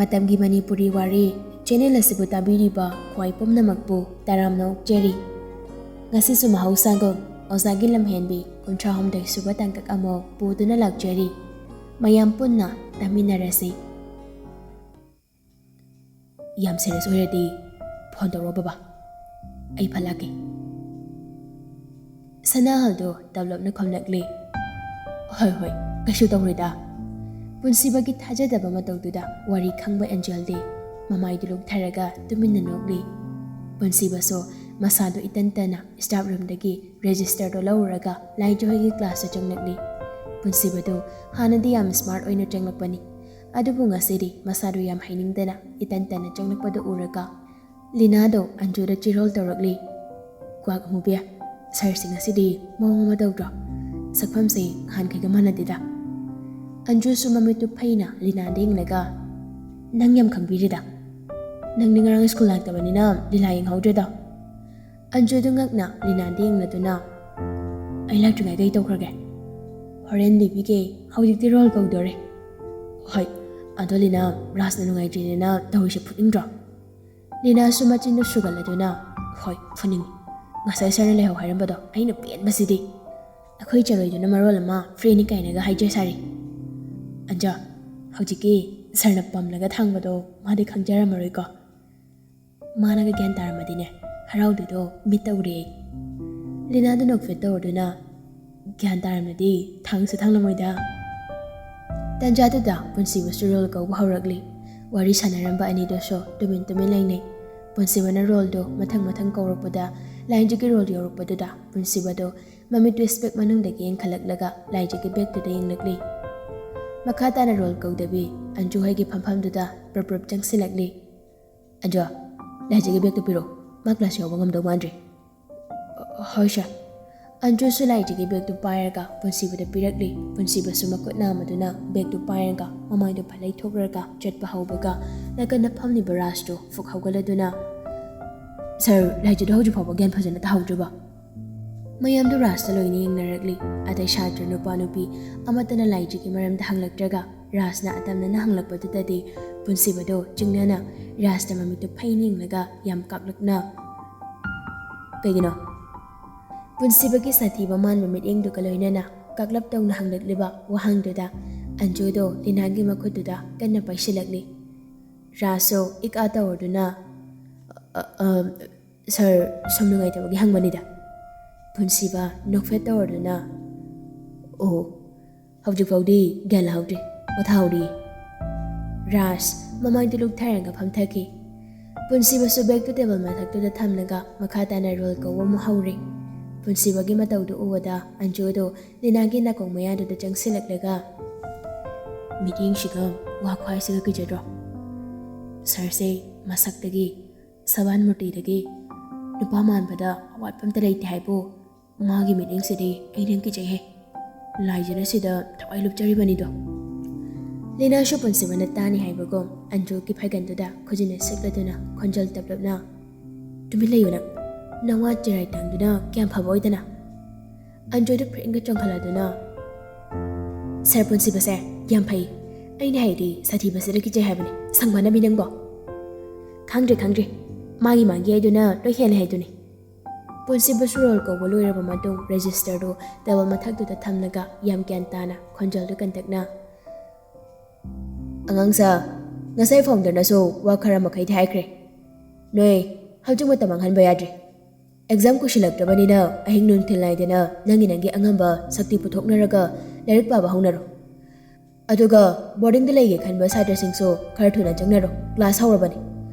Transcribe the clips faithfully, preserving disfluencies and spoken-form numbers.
ꯃꯇꯝꯒꯤ ꯃꯅꯤꯄꯨꯔꯤ ꯋꯥꯔꯤ ꯆꯦꯅꯦꯜ ꯑꯁꯤꯕꯨ ꯇꯥꯕꯤꯔꯤꯕ ꯈ꯭ꯋꯥꯏ ꯄꯨꯝꯅꯃꯛꯄꯨ ꯇꯔꯥꯝꯅ ꯑꯣꯛꯆꯔꯤ꯫ ꯉꯁꯤꯁꯨ ꯃꯍꯧꯁꯥꯒꯨꯝ ꯑꯣꯖꯥꯒꯤ ꯂꯝꯍꯦꯟꯕꯤ ꯀꯨꯟꯊ꯭ꯔꯥ ꯍꯨꯝꯗꯣꯏ ꯁꯨꯕ ꯇꯥꯡꯀꯛ ꯑꯃ ꯄꯨꯗꯨꯅ ꯂꯥꯛꯆꯔꯤ꯫ ꯃꯌꯥꯝ ꯄꯨꯟꯅ ꯇꯥꯃꯤꯟꯅꯔꯁꯤ꯫ ꯌꯥꯝ ꯁꯦꯔꯤꯌꯁ ꯑꯣꯏꯔꯗꯤ ꯐꯣꯟ ꯇꯧꯔꯣ ꯕꯕꯥ, ꯑꯩ ꯐꯠ ꯂꯥꯛꯀꯦ꯫ ꯁꯅꯥꯍꯜꯗꯣ ꯇꯞꯂꯞꯅ ꯈꯨꯝꯂꯛꯂꯤ꯫ ꯍꯣꯏ ꯍꯣꯏ, ꯀꯩꯁꯨ ꯇꯧꯔꯣꯏꯗ꯫ ꯄꯨꯟꯁꯤꯕꯒꯤ ꯊꯥꯖꯗꯕ ꯃꯇꯧꯗꯨꯗ ꯋꯥꯔꯤ ꯈꯪꯕ ꯑꯦꯟꯖꯦꯜꯗꯤ ꯃꯃꯥꯏꯗꯨ ꯂꯨꯛꯊꯔꯒ ꯇꯨꯃꯤꯟꯅ ꯅꯣꯛꯂꯤ꯫ ꯄꯨꯟꯁꯤꯕꯁꯨ ꯃꯁꯥꯗꯨ ꯏꯇꯟ ꯇꯟꯅ ꯁ꯭ꯇꯥꯐ ꯔꯨꯝꯗꯒꯤ ꯔꯦꯖꯤꯁꯇꯔꯗꯨ ꯂꯧꯔꯒ ꯂꯥꯏꯖꯍꯣꯏꯒꯤ ꯀ꯭ꯂꯥꯁꯇ ꯆꯪꯂꯛꯂꯤ꯫ ꯄꯨꯟꯁꯤꯕꯗꯨ ꯍꯥꯟꯅꯗꯤ ꯌꯥꯝ ꯁ꯭ꯃꯥꯔꯠ ꯑꯣꯏꯅ ꯆꯪꯂꯛꯄꯅꯤ, ꯑꯗꯨꯕꯨ ꯉꯁꯤꯗꯤ ꯃꯁꯥꯗꯨ ꯌꯥꯝ ꯍꯩꯅꯤꯡꯗꯅ ꯏꯇꯟ ꯇꯟꯅ ꯆꯪꯂꯛꯄꯗꯨ ꯎꯔꯒ ꯂꯤꯅꯥꯗꯣ ꯑꯟꯖꯨꯗ ꯆꯤꯔꯣꯜ ꯇꯧꯔꯛꯂꯤ꯫ ꯀ꯭ꯋꯥꯛ ꯑꯃꯨꯕꯤ, ꯁꯥꯔꯁꯤ ꯉꯁꯤꯗꯤ ꯃꯑꯣꯡ ꯑꯃ ꯇꯧꯗ꯭ꯔꯣ? ꯁꯛꯐꯝꯁꯦ ꯅꯍꯥꯟꯈꯩꯒ ꯃꯥꯟꯅꯗꯦꯗ꯫ ꯑꯟꯖꯨꯁꯨ ꯃꯃꯤꯠꯇꯨ ꯐꯩꯅ ꯂꯤꯅꯥꯗ ꯌꯦꯡꯂꯒ, "ꯅꯪ ꯌꯥꯝ ꯈꯪꯕꯤꯔꯦꯗ꯫ ꯅꯪꯗꯤ ꯉꯔꯥꯡ ꯁ꯭ꯀꯨꯜ ꯂꯥꯛꯇꯕꯅꯤꯅ ꯂꯤꯂꯥ ꯌꯦꯡꯍꯧꯗ꯭ꯔꯦꯗꯣ?" ꯑꯟꯖꯨꯗꯨ ꯉꯛꯅ ꯂꯤꯅꯥꯗ ꯌꯦꯡꯂꯗꯨꯅ, "ꯑꯩ ꯂꯥꯛꯇ꯭ꯔꯤꯉꯩ ꯀꯩ ꯇꯧꯈ꯭ꯔꯒꯦ?" "ꯍꯣꯔꯦꯟ ꯂꯤꯕꯤꯒꯦ, ꯍꯧꯖꯤꯛꯇꯤ ꯔꯣꯜ ꯀꯧꯗꯣꯔꯦ꯫" "ꯍꯣꯏ, ꯑꯗꯣ ꯂꯤꯅꯥ, ꯔꯥꯖꯅ ꯅꯨꯡꯉꯥꯏꯇ꯭ꯔꯤꯅꯦꯅ ꯇꯧꯔꯤꯁꯦ ꯐꯨꯠꯅꯤꯡꯗ꯭ꯔꯣ?" ꯂꯤꯅꯥꯁꯨ ꯃꯆꯤꯟꯗꯨ ꯁꯨꯒꯠꯂꯗꯨꯅ, "ꯍꯣꯏ, ꯐꯨꯅꯤꯡꯉꯤ꯫ ꯉꯁꯥꯏ ꯁꯥꯔꯅ ꯂꯩꯍꯧ ꯍꯥꯏꯔꯝꯕꯗꯣ ꯑꯩꯅ ꯄꯦꯟꯕꯁꯤꯗꯤ꯫ ꯑꯩꯈꯣꯏ ꯆꯔꯣꯏꯗꯨꯅ ꯃꯔꯣꯜ ꯑꯃ ꯐ꯭ꯔꯤꯅꯤ ꯀꯥꯏꯅꯒ ꯍꯥꯏꯖ ꯁꯥꯔꯤ꯫ ꯑꯟꯖꯨ, ꯍꯧꯖꯤꯛꯀꯤ ꯁꯥꯔꯅ ꯄꯝꯂꯒ ꯊꯥꯡꯕꯗꯣ ꯃꯥꯗꯤ ꯈꯪꯖꯔꯝꯃꯔꯣꯏꯀꯣ꯫ ꯃꯥꯅꯒ ꯒ꯭ꯌꯥꯟ ꯇꯥꯔꯝꯃꯗꯤꯅꯦ, ꯍꯔꯥꯎꯗꯣꯏꯗꯣ ꯃꯤꯠꯇ ꯎꯔꯦ ꯑꯩ꯫" ꯂꯤꯅꯥꯗꯨ ꯅꯣꯛꯐꯦꯠ ꯇꯧꯔꯗꯨꯅ, "ꯒ꯭ꯌꯥꯟ ꯇꯥꯔꯝꯃꯗꯤ ꯊꯥꯡꯁꯨ ꯊꯥꯡꯂꯝꯃꯣꯏꯗ꯫" ꯇꯟꯖꯥꯗꯨꯗ ꯄꯨꯟꯁꯤꯕꯁꯨ ꯔꯣꯜ ꯀꯧꯕ ꯍꯧꯔꯛꯂꯤ꯫ ꯋꯥꯔꯤ ꯁꯥꯟꯅꯔꯝꯕ ꯑꯅꯤꯗꯨꯁꯨ ꯇꯨꯃꯤꯟ ꯇꯨꯃꯤꯟ ꯂꯩꯅꯩ꯫ ꯄꯨꯟꯁꯤꯕꯅ ꯔꯣꯜꯗꯨ ꯃꯊꯪ ꯃꯊꯪ ꯀꯧꯔꯛꯄꯗ, ꯂꯥꯏꯟꯖꯒꯤ ꯔꯣꯜ ꯌꯧꯔꯛꯄꯗꯨꯗ ꯄꯨꯟꯁꯤꯕꯗꯨ ꯃꯃꯤꯠꯇꯨ ꯏꯁꯄꯦꯛ ꯃꯅꯨꯡꯗꯒꯤ ꯌꯦꯡꯈꯠꯂꯛꯂꯒ ꯂꯥꯏꯖꯒꯤ ꯕꯦꯒꯇꯨꯗ ꯌꯦꯡꯂꯛꯂꯤ꯫ ꯃꯈꯥ ꯇꯥꯅ ꯔꯣꯜ ꯀꯧꯗꯕꯤ ꯑꯟꯖꯨ ꯍꯣꯏꯒꯤ ꯐꯝꯐꯝꯗꯨꯗ ꯄ꯭ꯔꯞ ꯄ꯭ꯔꯞ ꯆꯪꯁꯤꯜꯂꯛꯂꯤ꯫ "ꯑꯟꯖꯨ, ꯂꯥꯏꯖꯒꯤ ꯕꯦꯒꯇꯨ ꯄꯤꯔꯛꯑꯣ, ꯃꯥ ꯀ꯭ꯂꯥꯁ ꯌꯥꯎꯕ ꯉꯝꯗꯧ ꯃꯥꯟꯗ꯭ꯔꯦ꯫" "ꯍꯣꯏ ꯁꯥꯔ꯫" ꯑꯟꯖꯨꯁꯨ ꯂꯥꯏꯖꯒꯤ ꯕꯦꯒꯇꯨ ꯄꯥꯏꯔꯒ ꯄꯨꯟꯁꯤꯕꯗ ꯄꯤꯔꯛꯂꯤ꯫ ꯄꯨꯟꯁꯤꯕꯁꯨ ꯃꯈꯨꯠ ꯅꯥꯝꯃꯗꯨꯅ ꯕꯦꯒꯇꯨ ꯄꯥꯏꯔꯒ ꯃꯃꯥꯏꯗꯨ ꯐꯠ ꯂꯩꯊꯣꯛꯂꯒ ꯆꯠꯄ ꯍꯧꯕꯒ, ꯅꯥꯀꯟꯗ ꯐꯝꯂꯤꯕ ꯔꯥꯖꯇꯨ ꯐꯨꯛ ꯍꯧꯒꯠꯂꯗꯨꯅ, "ꯁꯥꯔ, ꯂꯥꯏꯖꯗꯣ ꯍꯧꯖꯤꯛ ꯐꯥꯎꯕ ꯒ꯭ꯌꯥꯟ ꯐꯖꯅ ꯇꯥꯍꯧꯗ꯭ꯔꯤꯕꯣ?" ꯃꯌꯥꯝꯗꯨ ꯔꯥꯖꯇ ꯂꯣꯏꯅ ꯌꯦꯡꯅꯔꯛꯂꯤ꯫ ꯑꯇꯩ ꯁꯥꯇ꯭ꯔ ꯅꯨꯄꯥ ꯅꯨꯄꯤ ꯑꯃꯠꯇꯅ ꯂꯥꯏꯖꯒꯤ ꯃꯔꯝꯗ ꯍꯪꯂꯛꯇ꯭ꯔꯒ, ꯔꯥꯖꯅ ꯑꯇꯝꯅꯅ ꯍꯪꯂꯛꯄꯗꯨꯗꯗꯤ ꯄꯨꯟꯁꯤꯕꯗꯣ ꯆꯤꯡꯅꯅ ꯔꯥꯖꯇ ꯃꯃꯤꯠꯇꯨ ꯐꯩꯅ ꯌꯦꯡꯂꯒ ꯌꯥꯝ ꯀꯥꯛꯂꯛꯅ, "ꯀꯩꯒꯤꯅꯣ?" ꯄꯨꯟꯁꯤꯕꯒꯤ ꯁꯥꯊꯤꯕ ꯃꯥꯟꯕ ꯃꯤꯠꯌꯦꯡꯗꯨꯒ ꯂꯣꯏꯅꯅ ꯀꯥꯛꯂꯞ ꯇꯧꯅ ꯍꯪꯂꯛꯂꯤꯕ ꯋꯥꯍꯪꯗꯨꯗ ꯑꯟꯖꯨꯗꯣ ꯂꯤꯅꯥꯒꯤ ꯃꯈꯨꯠꯇꯨꯗ ꯀꯟꯅ ꯄꯥꯏꯁꯤꯜꯂꯛꯂꯤ꯫ ꯔꯥꯖꯁꯨ ꯏꯛ ꯑꯥ ꯇꯧꯔꯗꯨꯅ, "ꯑ, ꯑ, ꯁꯥꯔ, ꯁꯨꯝ ꯅꯨꯡꯉꯥꯏꯇꯕꯒꯤ ꯍꯪꯕꯅꯤꯗ꯫" ꯄꯨꯟꯁꯤꯕ ꯅꯣꯛꯐꯦꯠ ꯇꯧꯔꯗꯨꯅ, "ꯑꯣ, ꯍꯧꯖꯤꯛ ꯐꯥꯎꯗꯤ ꯒ꯭ꯌꯥꯟ ꯂꯥꯍꯧꯗ꯭ꯔꯤ, ꯄꯣꯊꯥꯍꯧꯔꯤ꯫" ꯔꯥꯖ ꯃꯃꯥꯏꯗꯨ ꯂꯨꯛꯊꯔꯒ ꯐꯝꯊꯈꯤ꯫ ꯄꯨꯟꯁꯤꯕꯁꯨ ꯕꯦꯒꯇꯨ ꯇꯦꯕꯜ ꯃꯊꯛꯇꯨꯗ ꯊꯝꯂꯒ ꯃꯈꯥ ꯇꯥꯅ ꯔꯣꯜ ꯀꯧꯕ ꯑꯃꯨꯛ ꯍꯧꯔꯦ꯫ ꯄꯨꯟꯁꯤꯕꯒꯤ ꯃꯇꯧꯗꯨ ꯎꯕꯗ ꯑꯟꯖꯨꯗꯣ ꯂꯤꯅꯥꯒꯤ ꯅꯥꯀꯣꯡ ꯃꯌꯥꯗꯨꯗ ꯆꯪꯁꯤꯜꯂꯛꯂꯒ, "ꯃꯤꯠꯌꯦꯡꯁꯤꯒ ꯋꯥ ꯈꯨꯍꯥꯏꯁꯤꯒ ꯀꯤꯖꯗ꯭ꯔꯣ? ꯁꯥꯔꯁꯦ ꯃꯁꯛꯇꯒꯤ, ꯁꯕꯥꯟ ꯃꯨꯔꯇꯤꯗꯒꯤ ꯅꯨꯄꯥ ꯃꯥꯟꯕꯗ ꯑꯋꯥꯠꯄ ꯑꯝꯇ ꯂꯩꯇꯦ ꯍꯥꯏꯕꯨ, ꯃꯥꯒꯤ ꯃꯤꯠꯌꯦꯡꯁꯤꯗꯤ ꯑꯩ ꯅꯪ ꯀꯤꯖꯩꯍꯦ꯫ ꯂꯥꯏꯖꯅ ꯁꯤꯗ ꯊꯋꯥꯏ ꯂꯨꯞꯆꯔꯤꯕꯅꯤꯗꯣ꯫" ꯂꯤꯅꯥꯁꯨ ꯄꯨꯟꯁꯤꯕꯅ ꯇꯥꯅꯤ ꯍꯥꯏꯕꯒꯨꯝ ꯑꯟꯖꯨꯒꯤ ꯐꯩꯒꯟꯗꯨꯗ ꯈꯨꯖꯤꯟꯅ ꯁꯤꯛꯂꯗꯨꯅ ꯈꯣꯟꯖꯦꯜ ꯇꯞꯂꯞꯅ, "ꯇꯨꯃꯤꯟ ꯂꯩꯌꯨ ꯅꯪ꯫ ꯅꯋꯥ ꯆꯤꯔꯥꯏ ꯇꯥꯡꯗꯨꯅ ꯀꯌꯥꯝ ꯐꯕ ꯑꯣꯏꯗꯅ?" ꯑꯟꯖꯨꯗꯨ ꯐ꯭ꯔꯦꯡꯒ ꯆꯣꯡꯈꯠꯂꯗꯨꯅ, "ꯁꯥꯔ ꯄꯨꯟꯁꯤꯕꯁꯦ ꯌꯥꯝ ꯐꯩ꯫ ꯑꯩꯅ ꯍꯥꯏꯗꯤ ꯁꯥꯊꯤꯕꯁꯤꯗ ꯀꯤꯖꯩ ꯍꯥꯏꯕꯅꯤ, ꯁꯪꯕꯥꯅꯕꯤ ꯅꯪꯕꯣ꯫" "ꯈꯪꯗ꯭ꯔꯦ, ꯈꯪꯗ꯭ꯔꯦ꯫ ꯃꯥꯒꯤ ꯃꯥꯒꯤ ꯍꯥꯏꯗꯨꯅ ꯂꯣꯏ ꯍꯦꯜꯂꯦ ꯍꯥꯏꯗꯨꯅꯤ꯫" ꯄꯨꯟꯁꯤꯕꯁꯨ ꯔꯣꯜ ꯀꯧꯕ ꯂꯣꯏꯔꯕ ꯃꯇꯨꯡ ꯔꯦꯖꯤꯁꯇꯔꯗꯨ ꯇꯦꯕꯜ ꯃꯊꯛꯇꯨꯗ ꯊꯝꯂꯒ ꯌꯥꯝ ꯒ꯭ꯌꯥꯟ ꯇꯥꯅ ꯈꯣꯟꯖꯦꯜꯗꯨ ꯀꯟꯇꯛꯅ, "ꯑꯉꯥꯡꯁꯥ, ꯉꯁꯥꯏ ꯐꯥꯎꯟꯗꯔꯅꯁꯨ ꯋꯥ ꯈꯔ ꯃꯈꯩꯗꯤ ꯍꯥꯏꯈ꯭ꯔꯦ꯫ ꯅꯣꯏ ꯍꯧꯖꯤꯛ ꯃꯇꯝ ꯃꯥꯡꯍꯟꯕ ꯌꯥꯗ꯭ꯔꯤ꯫ ꯑꯦꯛꯖꯥꯝ ꯀꯨꯏꯁꯤꯜꯂꯛꯇ꯭ꯔꯕꯅꯤꯅ ꯑꯍꯤꯡ ꯅꯨꯡꯊꯤꯜ ꯅꯥꯏꯗꯅ ꯅꯪꯒꯤ ꯅꯪꯒꯤ ꯑꯉꯝꯕ ꯁꯛꯇꯤ ꯄꯨꯊꯣꯛꯅꯔꯒ ꯂꯥꯏꯔꯤꯛ ꯄꯥꯕ ꯍꯧꯅꯔꯣ꯫ ꯑꯗꯨꯒ ꯕꯣꯔꯗꯤꯡꯗ ꯂꯩꯒꯦ ꯈꯟꯕ ꯁꯥꯇ꯭ꯔꯁꯤꯡꯁꯨ ꯈꯔ ꯊꯨꯅ ꯆꯪꯅꯔꯣ, ꯀ꯭ꯂꯥꯁ ꯍꯧꯔꯕꯅꯤ꯫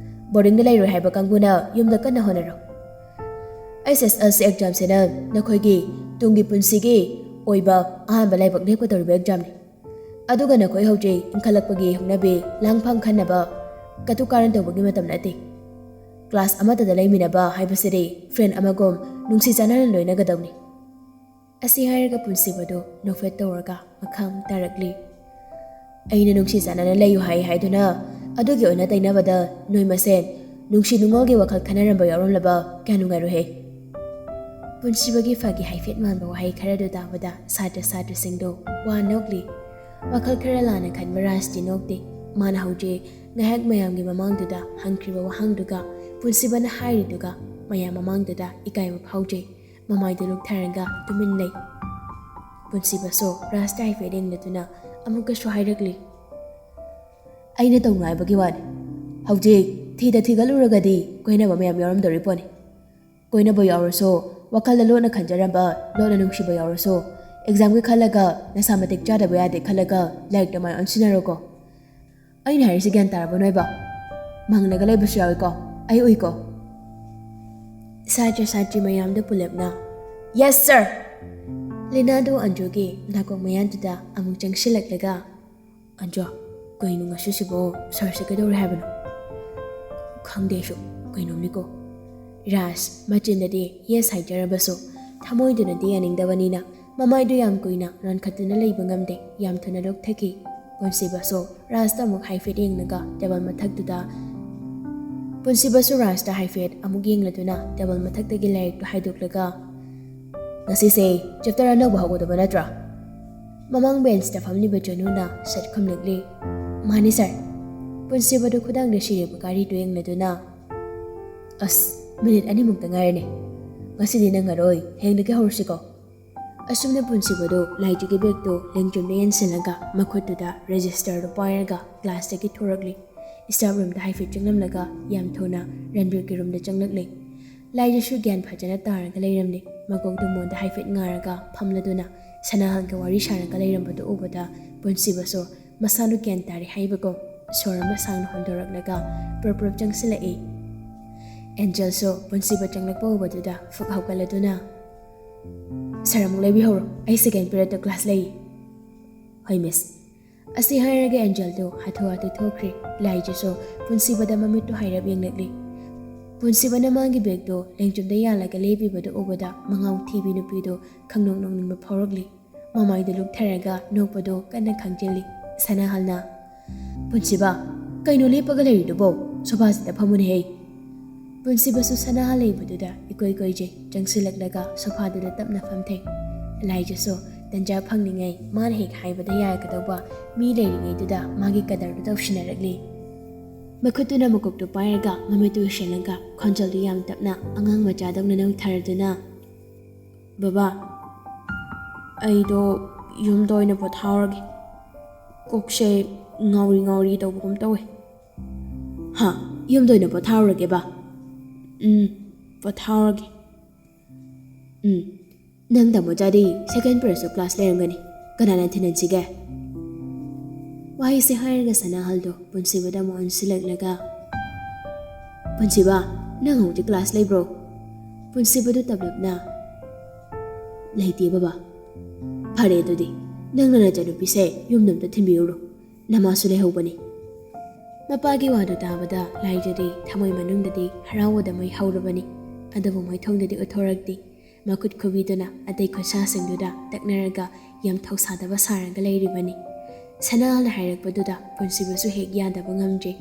ꯕꯣꯔꯗꯤꯡꯗ ꯂꯩꯔꯣꯏ ꯍꯥꯏꯕ ꯀꯥꯡꯕꯨꯅ ꯌꯨꯝꯗ ꯀꯟꯅ ꯍꯣꯠꯅꯔꯣ꯫ ꯑꯦꯁ ꯑꯦꯁ ꯑꯦꯜ ꯁꯤ ꯑꯦꯛꯖꯥꯝꯁꯤꯅ ꯅꯈꯣꯏꯒꯤ ꯇꯨꯡꯒꯤ ꯄꯨꯟꯁꯤꯒꯤ ꯑꯣꯏꯕ ꯑꯍꯥꯟꯕ ꯂꯥꯏꯕꯛ ꯂꯦꯞꯀꯗꯧꯔꯤꯕ ꯑꯦꯛꯖꯥꯝꯅꯤ꯫ ꯑꯗꯨꯒ ꯅꯈꯣꯏ ꯍꯧꯖꯤꯛ ꯏꯟꯈꯠꯂꯛꯄꯒꯤ ꯍꯧꯅꯕꯤ ꯂꯥꯡꯐꯝ ꯈꯟꯅꯕ ꯀꯇꯨ ꯀꯥꯔꯟ ꯇꯧꯕꯒꯤ ꯃꯇꯝ ꯅꯠꯇꯦ꯫ ꯀ꯭ꯂꯥꯁ ꯑꯃꯠꯇꯗ ꯂꯩꯃꯤꯟꯅꯕ ꯍꯥꯏꯕꯁꯤꯗꯤ ꯐ꯭ꯔꯦꯟ ꯑꯃꯒꯨꯝ ꯅꯨꯡꯁꯤ ꯆꯥꯟꯅꯅ ꯂꯣꯏꯅꯒꯗꯧꯅꯤ꯫" ꯑꯁꯤ ꯍꯥꯏꯔꯒ ꯄꯨꯟꯁꯤꯕꯗꯨ ꯅꯣꯛꯐꯦꯠ ꯇꯧꯔꯒ ꯃꯈꯥ ꯑꯃꯨꯛ ꯇꯥꯔꯛꯂꯤ꯫ "ꯑꯩꯅ ꯅꯨꯡꯁꯤ ꯆꯥꯟꯅꯅ ꯂꯩꯌꯨ ꯍꯥꯏ ꯍꯥꯏꯗꯨꯅ ꯑꯗꯨꯒꯤ ꯑꯣꯟꯅ ꯇꯩꯅꯕꯗ ꯅꯣꯏ ꯃꯁꯦꯟ ꯅꯨꯡꯁꯤ ꯅꯨꯡꯉꯣꯜꯒꯤ ꯋꯥꯈꯜ ꯈꯟꯅꯔꯝꯕ ꯌꯥꯎꯔꯝꯂꯕ ꯀꯌꯥ ꯅꯨꯡꯉꯥꯏꯔꯣꯏꯍꯦ꯫" ꯄꯨꯟꯁꯤꯕꯒꯤ ꯐꯥꯒꯤ ꯍꯥꯏꯐꯦꯠ ꯃꯥꯟꯕ ꯋꯥꯍꯩ ꯈꯔꯗꯨ ꯇꯥꯕꯗ ꯁꯥꯇ꯭ꯔ ꯁꯥꯇ꯭ꯔꯁꯤꯡꯗꯨ ꯋꯥ ꯅꯣꯛꯂꯤ꯫ ꯋꯥꯈꯜ ꯈꯔ ꯂꯥꯟꯅ ꯈꯟꯕ ꯔꯥꯖꯇꯤ ꯅꯣꯛꯇꯦ꯫ ꯃꯥꯅ ꯍꯧꯖꯤꯛ ꯉꯥꯏꯍꯥꯛ ꯃꯌꯥꯝꯒꯤ ꯃꯃꯥꯡꯗꯨꯗ ꯍꯪꯈ꯭ꯔꯤꯕ ꯋꯥꯍꯪꯗꯨꯒ ꯄꯨꯟꯁꯤꯕꯅ ꯍꯥꯏꯔꯤꯗꯨꯒ ꯃꯌꯥꯝ ꯃꯃꯥꯡꯗꯨꯗ ꯏꯀꯥꯏꯕ ꯐꯥꯎꯖꯩ꯫ ꯃꯃꯥꯏꯗꯨ ꯂꯨꯛꯊꯔꯒ ꯇꯨꯃꯤꯟ ꯂꯩ꯫ ꯄꯨꯟꯁꯤꯕꯁꯨ ꯔꯥꯖꯇ ꯍꯥꯏꯐꯦꯠ ꯌꯦꯡꯂꯗꯨꯅ ꯑꯃꯨꯛꯀꯁꯨ ꯍꯥꯏꯔꯛꯂꯤ, "ꯑꯩꯅ ꯇꯧꯅꯨ ꯍꯥꯏꯕꯒꯤ ꯋꯥꯅꯤ꯫ ꯍꯧꯖꯤꯛ ꯊꯤꯗ ꯊꯤꯒꯠꯂꯨꯔꯒꯗꯤ ꯀꯣꯏꯅꯕ ꯃꯌꯥꯝ ꯌꯥꯎꯔꯝꯗꯧꯔꯤ ꯄꯣꯠꯅꯤ꯫ ꯀꯣꯏꯅꯕ ꯌꯥꯎꯔꯁꯨ, ꯋꯥꯈꯜꯗ ꯂꯣꯟꯅ ꯈꯟꯖꯔꯝꯕ, ꯂꯣꯟꯅ ꯅꯨꯡꯁꯤꯕ ꯌꯥꯎꯔꯁꯨ, ꯑꯦꯛꯖꯥꯝꯒꯤ ꯈꯜꯂꯒ ꯅꯁꯥ ꯃꯇꯤꯛ ꯆꯥꯗꯕ ꯌꯥꯗꯦ ꯈꯜꯂꯒ ꯂꯥꯏꯔꯤꯛꯇ ꯃꯥꯏ ꯑꯣꯟꯁꯤꯟꯅꯔꯣꯀꯣ꯫ ꯑꯩꯅ ꯍꯥꯏꯔꯤꯁꯤ ꯒ꯭ꯌꯥꯟ ꯇꯥꯔꯕ ꯅꯣꯏꯕ? ꯃꯪꯂꯒ ꯂꯩꯕꯁꯨ ꯌꯥꯎꯏꯀꯣ, ꯑꯩ ꯎꯏꯀꯣ꯫" ꯁꯥꯇ꯭ꯔ ꯁꯥꯇ꯭ꯔꯤ ꯃꯌꯥꯝꯗ ꯄꯨꯂꯞꯅ, "Yes sir!" ꯂꯤꯅꯥꯗꯨ ꯑꯟꯖꯨꯒꯤ ꯅꯥꯀꯣꯡ ꯃꯌꯥꯗꯨꯗ ꯑꯃꯨꯛ ꯆꯪꯁꯤꯜꯂꯛꯂꯒ, "ꯑꯟꯖꯨ, ꯀꯩꯅꯣ ꯉꯁꯤꯁꯤꯕꯣ? ꯁꯥꯔꯁꯦ ꯀꯩꯗꯧꯔꯦ ꯍꯥꯏꯕꯅꯣ?" "ꯈꯪꯗꯦ ꯑꯩꯁꯨ, ꯀꯩꯅꯣꯝꯅꯤꯀꯣ꯫" ꯔꯥꯖ ꯃꯆꯤꯟꯗꯗꯤ yes ꯍꯥꯏꯖꯔꯕꯁꯨ ꯊꯃꯣꯏꯗꯨꯅꯗꯤ ꯌꯥꯅꯤꯡꯗꯕꯅꯤꯅ ꯃꯃꯥꯏꯗꯨ ꯌꯥꯝ ꯀꯨꯏꯅ ꯅꯣꯟꯈꯠꯇꯨꯅ ꯂꯩꯕ ꯉꯝꯗꯦ, ꯌꯥꯝ ꯊꯨꯅ ꯂꯣꯛꯊꯈꯤ꯫ ꯄꯨꯟꯁꯤꯕꯁꯨ ꯔꯥꯖꯇ ꯑꯃꯨꯛ ꯍꯥꯏꯐꯦꯠ ꯌꯦꯡꯂꯒ ꯇꯦꯕꯜ ꯃꯊꯛꯇꯨꯗ, ꯄꯨꯟꯁꯤꯕꯁꯨ ꯔꯥꯖꯇ ꯍꯥꯏꯐꯦꯠ ꯑꯃꯨꯛ ꯌꯦꯡꯂꯗꯨꯅ ꯇꯦꯕꯜ ꯃꯊꯛꯇꯒꯤ ꯂꯥꯏꯔꯤꯛꯇꯨ ꯍꯥꯏꯗꯣꯛꯂꯒ, "ꯉꯁꯤꯁꯦ ꯆꯦꯞꯇꯔ ꯑꯅꯧꯕ ꯍꯧꯒꯗꯕ ꯅꯠꯇ꯭ꯔꯥ?" ꯃꯃꯥꯡ ꯕꯦꯟꯁꯇ ꯐꯝꯂꯤꯕ ꯆꯅꯨꯅ ꯁꯠ ꯈꯨꯝꯂꯛꯂꯤ, "ꯃꯥꯅꯤ ꯁꯥꯔ꯫" ꯄꯨꯟꯁꯤꯕꯗꯨ ꯈꯨꯗꯥꯡꯗ ꯁꯤꯔꯤꯕ ꯒꯥꯔꯤꯗꯨ ꯌꯦꯡꯂꯗꯨꯅ, "ꯑꯁ, ꯃꯤꯅꯤꯠ ꯑꯅꯤꯃꯨꯛꯇ ꯉꯥꯏꯔꯦꯅꯦ꯫ ꯉꯁꯤꯗꯤ ꯅꯪꯉꯔꯣꯏ, ꯍꯌꯦꯡꯗꯒꯤ ꯍꯧꯔꯁꯤꯀꯣ꯫" ꯑꯁꯨꯝꯅ ꯄꯨꯟꯁꯤꯕꯗꯨ ꯂꯥꯏꯖꯒꯤ ꯕꯦꯒꯇꯨ ꯂꯦꯡꯖꯨꯝꯗ ꯌꯦꯟꯁꯤꯜꯂꯒ ꯃꯈꯨꯠꯇꯨꯗ ꯔꯦꯖꯤꯁꯇꯔꯗꯨ ꯄꯥꯏꯔꯒ ꯀ꯭ꯂꯥꯁꯇꯒꯤ ꯊꯣꯔꯛꯂꯤ꯫ ꯁ꯭ꯇꯥꯐ ꯔꯨꯝꯗ ꯍꯥꯏꯐꯦꯠ ꯆꯪꯂꯝꯂꯒ ꯌꯥꯝ ꯊꯨꯅ ꯔꯟꯕꯤꯔꯒꯤ ꯔꯨꯝꯗ ꯆꯪꯂꯛꯂꯤ꯫ ꯂꯥꯏꯖꯁꯨ ꯒ꯭ꯌꯥꯟ ꯐꯖꯅ ꯇꯥꯔꯒ ꯂꯩꯔꯝꯂꯤ꯫ ꯃꯀꯣꯛꯇꯨ ꯃꯣꯟꯗ ꯍꯥꯏꯐꯦꯠ ꯉꯥꯔꯒ ꯐꯝꯂꯗꯨꯅ ꯁꯅꯥꯍꯜꯒ ꯋꯥꯔꯤ ꯁꯥꯔꯒ ꯂꯩꯔꯝꯕꯗꯨ ꯎꯕꯗ ꯄꯨꯟꯁꯤꯕꯁꯨ ꯃꯁꯥꯗꯨ ꯒ꯭ꯌꯥꯟ ꯇꯥꯔꯦ ꯍꯥꯏꯕꯒꯨꯝ ꯁꯣꯔ ꯑꯃ ꯁꯥꯡꯅ ꯍꯣꯟꯗꯣꯔꯛꯂꯒ ꯄ꯭ꯔꯞ ꯄ꯭ꯔꯞ ꯆꯪꯁꯤꯜꯂꯛꯏ꯫ ꯑꯦꯟꯖꯦꯜꯁꯨ ꯄꯨꯟꯁꯤꯕ ꯆꯪꯂꯛꯄ ꯎꯕꯗꯨꯗ ꯐꯨꯛ ꯍꯧꯒꯠꯂꯗꯨꯅ, "ꯁꯥꯔ, ꯑꯃꯨꯛ ꯂꯩꯕꯤꯍꯧꯔꯣ, ꯑꯩ ꯁꯦꯀꯦꯟ ꯄꯤꯔꯤꯌꯠꯇ ꯀ꯭ꯂꯥꯁ ꯂꯩ꯫" "ꯍꯣꯏ ꯃꯤꯁ꯫" ꯑꯁꯤ ꯍꯥꯏꯔꯒ ꯑꯦꯟꯖꯦꯜꯗꯨ ꯍꯥꯊꯨ ꯍꯥꯊꯨ ꯊꯣꯛꯈ꯭ꯔꯦ꯫ ꯂꯥꯏꯖꯁꯨ ꯄꯨꯟꯁꯤꯕꯗ ꯃꯃꯤꯠꯇꯨ ꯍꯥꯏꯔꯞ ꯌꯦꯡꯂꯛꯂꯤ꯫ ꯄꯨꯟꯁꯤꯕꯅ ꯃꯥꯒꯤ ꯕꯦꯒꯇꯨ ꯂꯦꯡꯖꯨꯝꯗ ꯌꯥꯜꯂꯒ ꯂꯦꯞꯄꯤꯕꯗꯨ ꯎꯕꯗ ꯃꯉꯥꯎ ꯊꯤꯕꯤ ꯅꯨꯄꯤꯗꯨ ꯈꯪꯅꯣꯛ ꯅꯣꯛꯅꯤꯡꯕ ꯐꯥꯎꯔꯛꯂꯤ꯫ ꯃꯃꯥꯏꯗꯨ ꯂꯨꯛꯊꯔꯒ ꯅꯣꯛꯄꯗꯨ ꯀꯟꯅ ꯈꯪꯖꯤꯜꯂꯤ꯫ ꯁꯅꯥꯍꯜꯅ, "ꯄꯨꯟꯁꯤꯕ, ꯀꯩꯅꯣ ꯂꯦꯞꯄꯒ ꯂꯩꯔꯤꯗꯨꯕꯣ? ꯁꯣꯐꯥꯁꯤꯗ ꯐꯝꯃꯨꯅꯦꯍꯦ꯫" ꯄꯨꯟꯁꯤꯕꯁꯨ ꯁꯅꯥꯍꯜ ꯂꯩꯕꯗꯨꯗ ꯏꯀꯣꯏ ꯀꯣꯏꯖꯩ꯫ ꯆꯪꯁꯤꯜꯂꯛꯂꯒ ꯁꯣꯐꯥꯗꯨꯗ ꯇꯞꯅ ꯐꯝꯊꯩ꯫ ꯂꯥꯏꯖꯁꯨ ꯇꯟꯖꯥ ꯐꯪꯂꯤꯉꯩ ꯃꯥꯅ ꯍꯦꯛ ꯍꯥꯏꯕꯗ ꯌꯥꯒꯗꯧꯕ ꯃꯤ ꯂꯩꯔꯤꯉꯩꯗꯨꯗ ꯃꯥꯒꯤ ꯀꯗꯔꯗꯨ ꯇꯧꯁꯤꯟꯅꯔꯛꯂꯤ꯫ ꯃꯈꯨꯠꯇꯨꯅ ꯃꯀꯣꯛꯇꯨ ꯄꯥꯏꯔꯒ ꯃꯃꯤꯠꯇꯨ ꯎꯏꯁꯤꯜꯂꯒ ꯈꯣꯟꯖꯦꯜꯗꯨ ꯌꯥꯝ ꯇꯞꯅ ꯑꯉꯥꯡ ꯃꯆꯥꯗꯧꯅ ꯅꯧꯊꯔꯗꯨꯅ, "ꯕꯕꯥ, ꯑꯩꯗꯣ ꯌꯨꯝꯗ ꯑꯣꯏꯅ ꯄꯣꯊꯥꯎꯔꯒꯦ꯫ ꯀꯣꯛꯁꯦ ꯉꯥꯎꯔꯤ ꯉꯥꯎꯔꯤ ꯇꯧꯕꯒꯨꯝ ꯇꯧꯋꯦ꯫" "ꯍꯥ? ꯌꯨꯝꯗ ꯑꯣꯏꯅ ꯄꯣꯊꯥꯎꯔꯒꯦꯕ?" "ꯎꯝ, ꯄꯣꯊꯥꯎꯔꯒꯦ꯫" "ꯎꯝ, ꯅꯪ ꯇꯥꯃꯣꯆꯥꯗꯤ ꯁꯦꯀꯦꯟ ꯄꯦꯔꯤꯌꯗꯁꯨ ꯀ꯭ꯂꯥꯁ ꯂꯩꯔꯝꯒꯅꯤ꯫ ꯀꯅꯥꯅ ꯊꯤꯟꯍꯟꯁꯤꯒꯦ?" ꯋꯥꯍꯩꯁꯦ ꯍꯥꯏꯔꯒ ꯁꯅꯥꯍꯜꯗꯣ ꯄꯨꯟꯁꯤꯕꯗ ꯑꯃꯨꯛ ꯑꯣꯟꯁꯤꯜꯂꯛꯂꯒ, "ꯄꯨꯟꯁꯤꯕ, ꯅꯪ ꯍꯧꯖꯤꯛ ꯀ꯭ꯂꯥꯁ ꯂꯩꯕ꯭ꯔꯣ?" ꯄꯨꯟꯁꯤꯕꯗꯨ ꯇꯞꯂꯞꯅ, "ꯂꯩꯇꯦ ꯕꯕꯥ꯫" "ꯐꯔꯦ ꯑꯗꯨꯗꯤ, ꯅꯪꯅ ꯅꯆꯟꯅꯨꯄꯤꯁꯦ ꯌꯨꯝꯗ ꯑꯝꯇ ꯊꯤꯟꯕꯤꯔꯨꯔꯣ꯫ ꯅꯃꯥꯁꯨ ꯂꯩꯍꯧꯕꯅꯤ꯫" ꯃꯄꯥꯒꯤ ꯋꯥꯗꯨ ꯇꯥꯕꯗ ꯂꯥꯏꯖꯗꯤ ꯊꯃꯣꯏ ꯃꯅꯨꯡꯗꯗꯤ ꯍꯔꯥꯎꯕꯗ ꯃꯩ ꯍꯧꯔꯕꯅꯤ꯫ ꯑꯗꯨꯕꯨ ꯃꯥꯏꯊꯣꯡꯗꯗꯤ ꯎꯠꯊꯣꯔꯛꯇꯦ꯫ ꯃꯈꯨꯠ ꯈꯨꯕꯤꯗꯨꯅ ꯑꯇꯩ ꯈꯨꯠꯁꯥꯁꯤꯡꯗꯨꯗ ꯇꯛꯅꯔꯒ ꯌꯥꯝ ꯊꯧꯁꯥꯗꯕ ꯁꯥꯔꯒ ꯂꯩꯔꯤꯕꯅꯤ꯫ ꯁꯅꯥꯍꯜꯅ ꯍꯥꯏꯔꯛꯄꯗꯨꯗ ꯄꯨꯟꯁꯤꯕꯁꯨ ꯍꯦꯛ ꯌꯥꯗꯕ ꯉꯝꯗ꯭ꯔꯦ꯫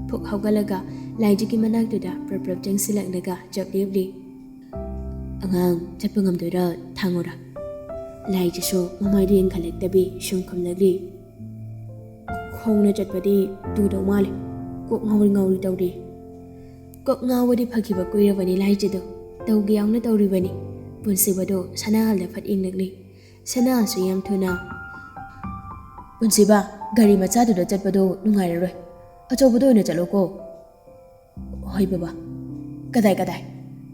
ꯐꯨꯛ ꯍꯧꯒꯠꯂꯒ ꯂꯥꯏꯖꯒꯤ ꯃꯅꯥꯛꯇꯨꯗ ꯄ꯭ꯔꯞ ꯄ꯭ꯔꯞ ꯆꯪꯁꯤꯜꯂꯛꯂꯒ ꯆꯞ ꯂꯦꯞꯂꯤ꯫ "ꯑꯉꯥꯡ, ꯆꯠꯄ ꯉꯝꯗꯣꯏꯔꯥ? ꯊꯥꯡꯉꯨꯔꯥ?" ꯂꯥꯏꯖꯁꯨ ꯃꯃꯥꯏꯗꯨ ꯌꯦꯡꯈꯠꯂꯛꯇꯕꯤ ꯁꯨꯝ ꯈꯨꯝꯂꯛꯂꯤ꯫ "ꯈꯣꯡꯅ ꯆꯠꯄꯗꯤ ꯇꯨꯗꯧ ꯃꯥꯜꯂꯦ꯫ ꯀꯣꯛ ꯉꯥꯎꯔꯤ ꯉꯥꯎꯔꯤ ꯇꯧꯔꯤ꯫" ꯀꯣꯛ ꯉꯥꯎꯕꯗꯤ ꯐꯈꯤꯕ ꯀꯨꯏꯔꯕꯅꯤ ꯂꯥꯏꯖꯗꯣ꯫ ꯇꯧꯒꯦ ꯌꯥꯎꯅ ꯇꯧꯔꯤꯕꯅꯤ꯫ ꯄꯨꯟꯁꯤꯕꯗꯣ ꯁꯅꯥꯍꯜꯗ ꯐꯠ ꯌꯦꯡꯂꯛꯂꯤ꯫ ꯁꯅꯥꯍꯜꯁꯨ ꯌꯥꯝ ꯊꯨꯅ, "ꯄꯨꯟꯁꯤꯕ, ꯒꯥꯔꯤ ꯃꯆꯥꯗꯨꯗ ꯆꯠꯄꯗꯣ ꯅꯨꯡꯉꯥꯏꯔꯔꯣꯏ꯫ ꯑꯆꯧꯕꯗ ꯑꯣꯏꯅ ꯆꯠꯂꯣꯀꯣ꯫" "ꯍꯣꯏ ꯕꯕꯥ꯫" "ꯀꯗꯥꯏ, ꯀꯗꯥꯏ?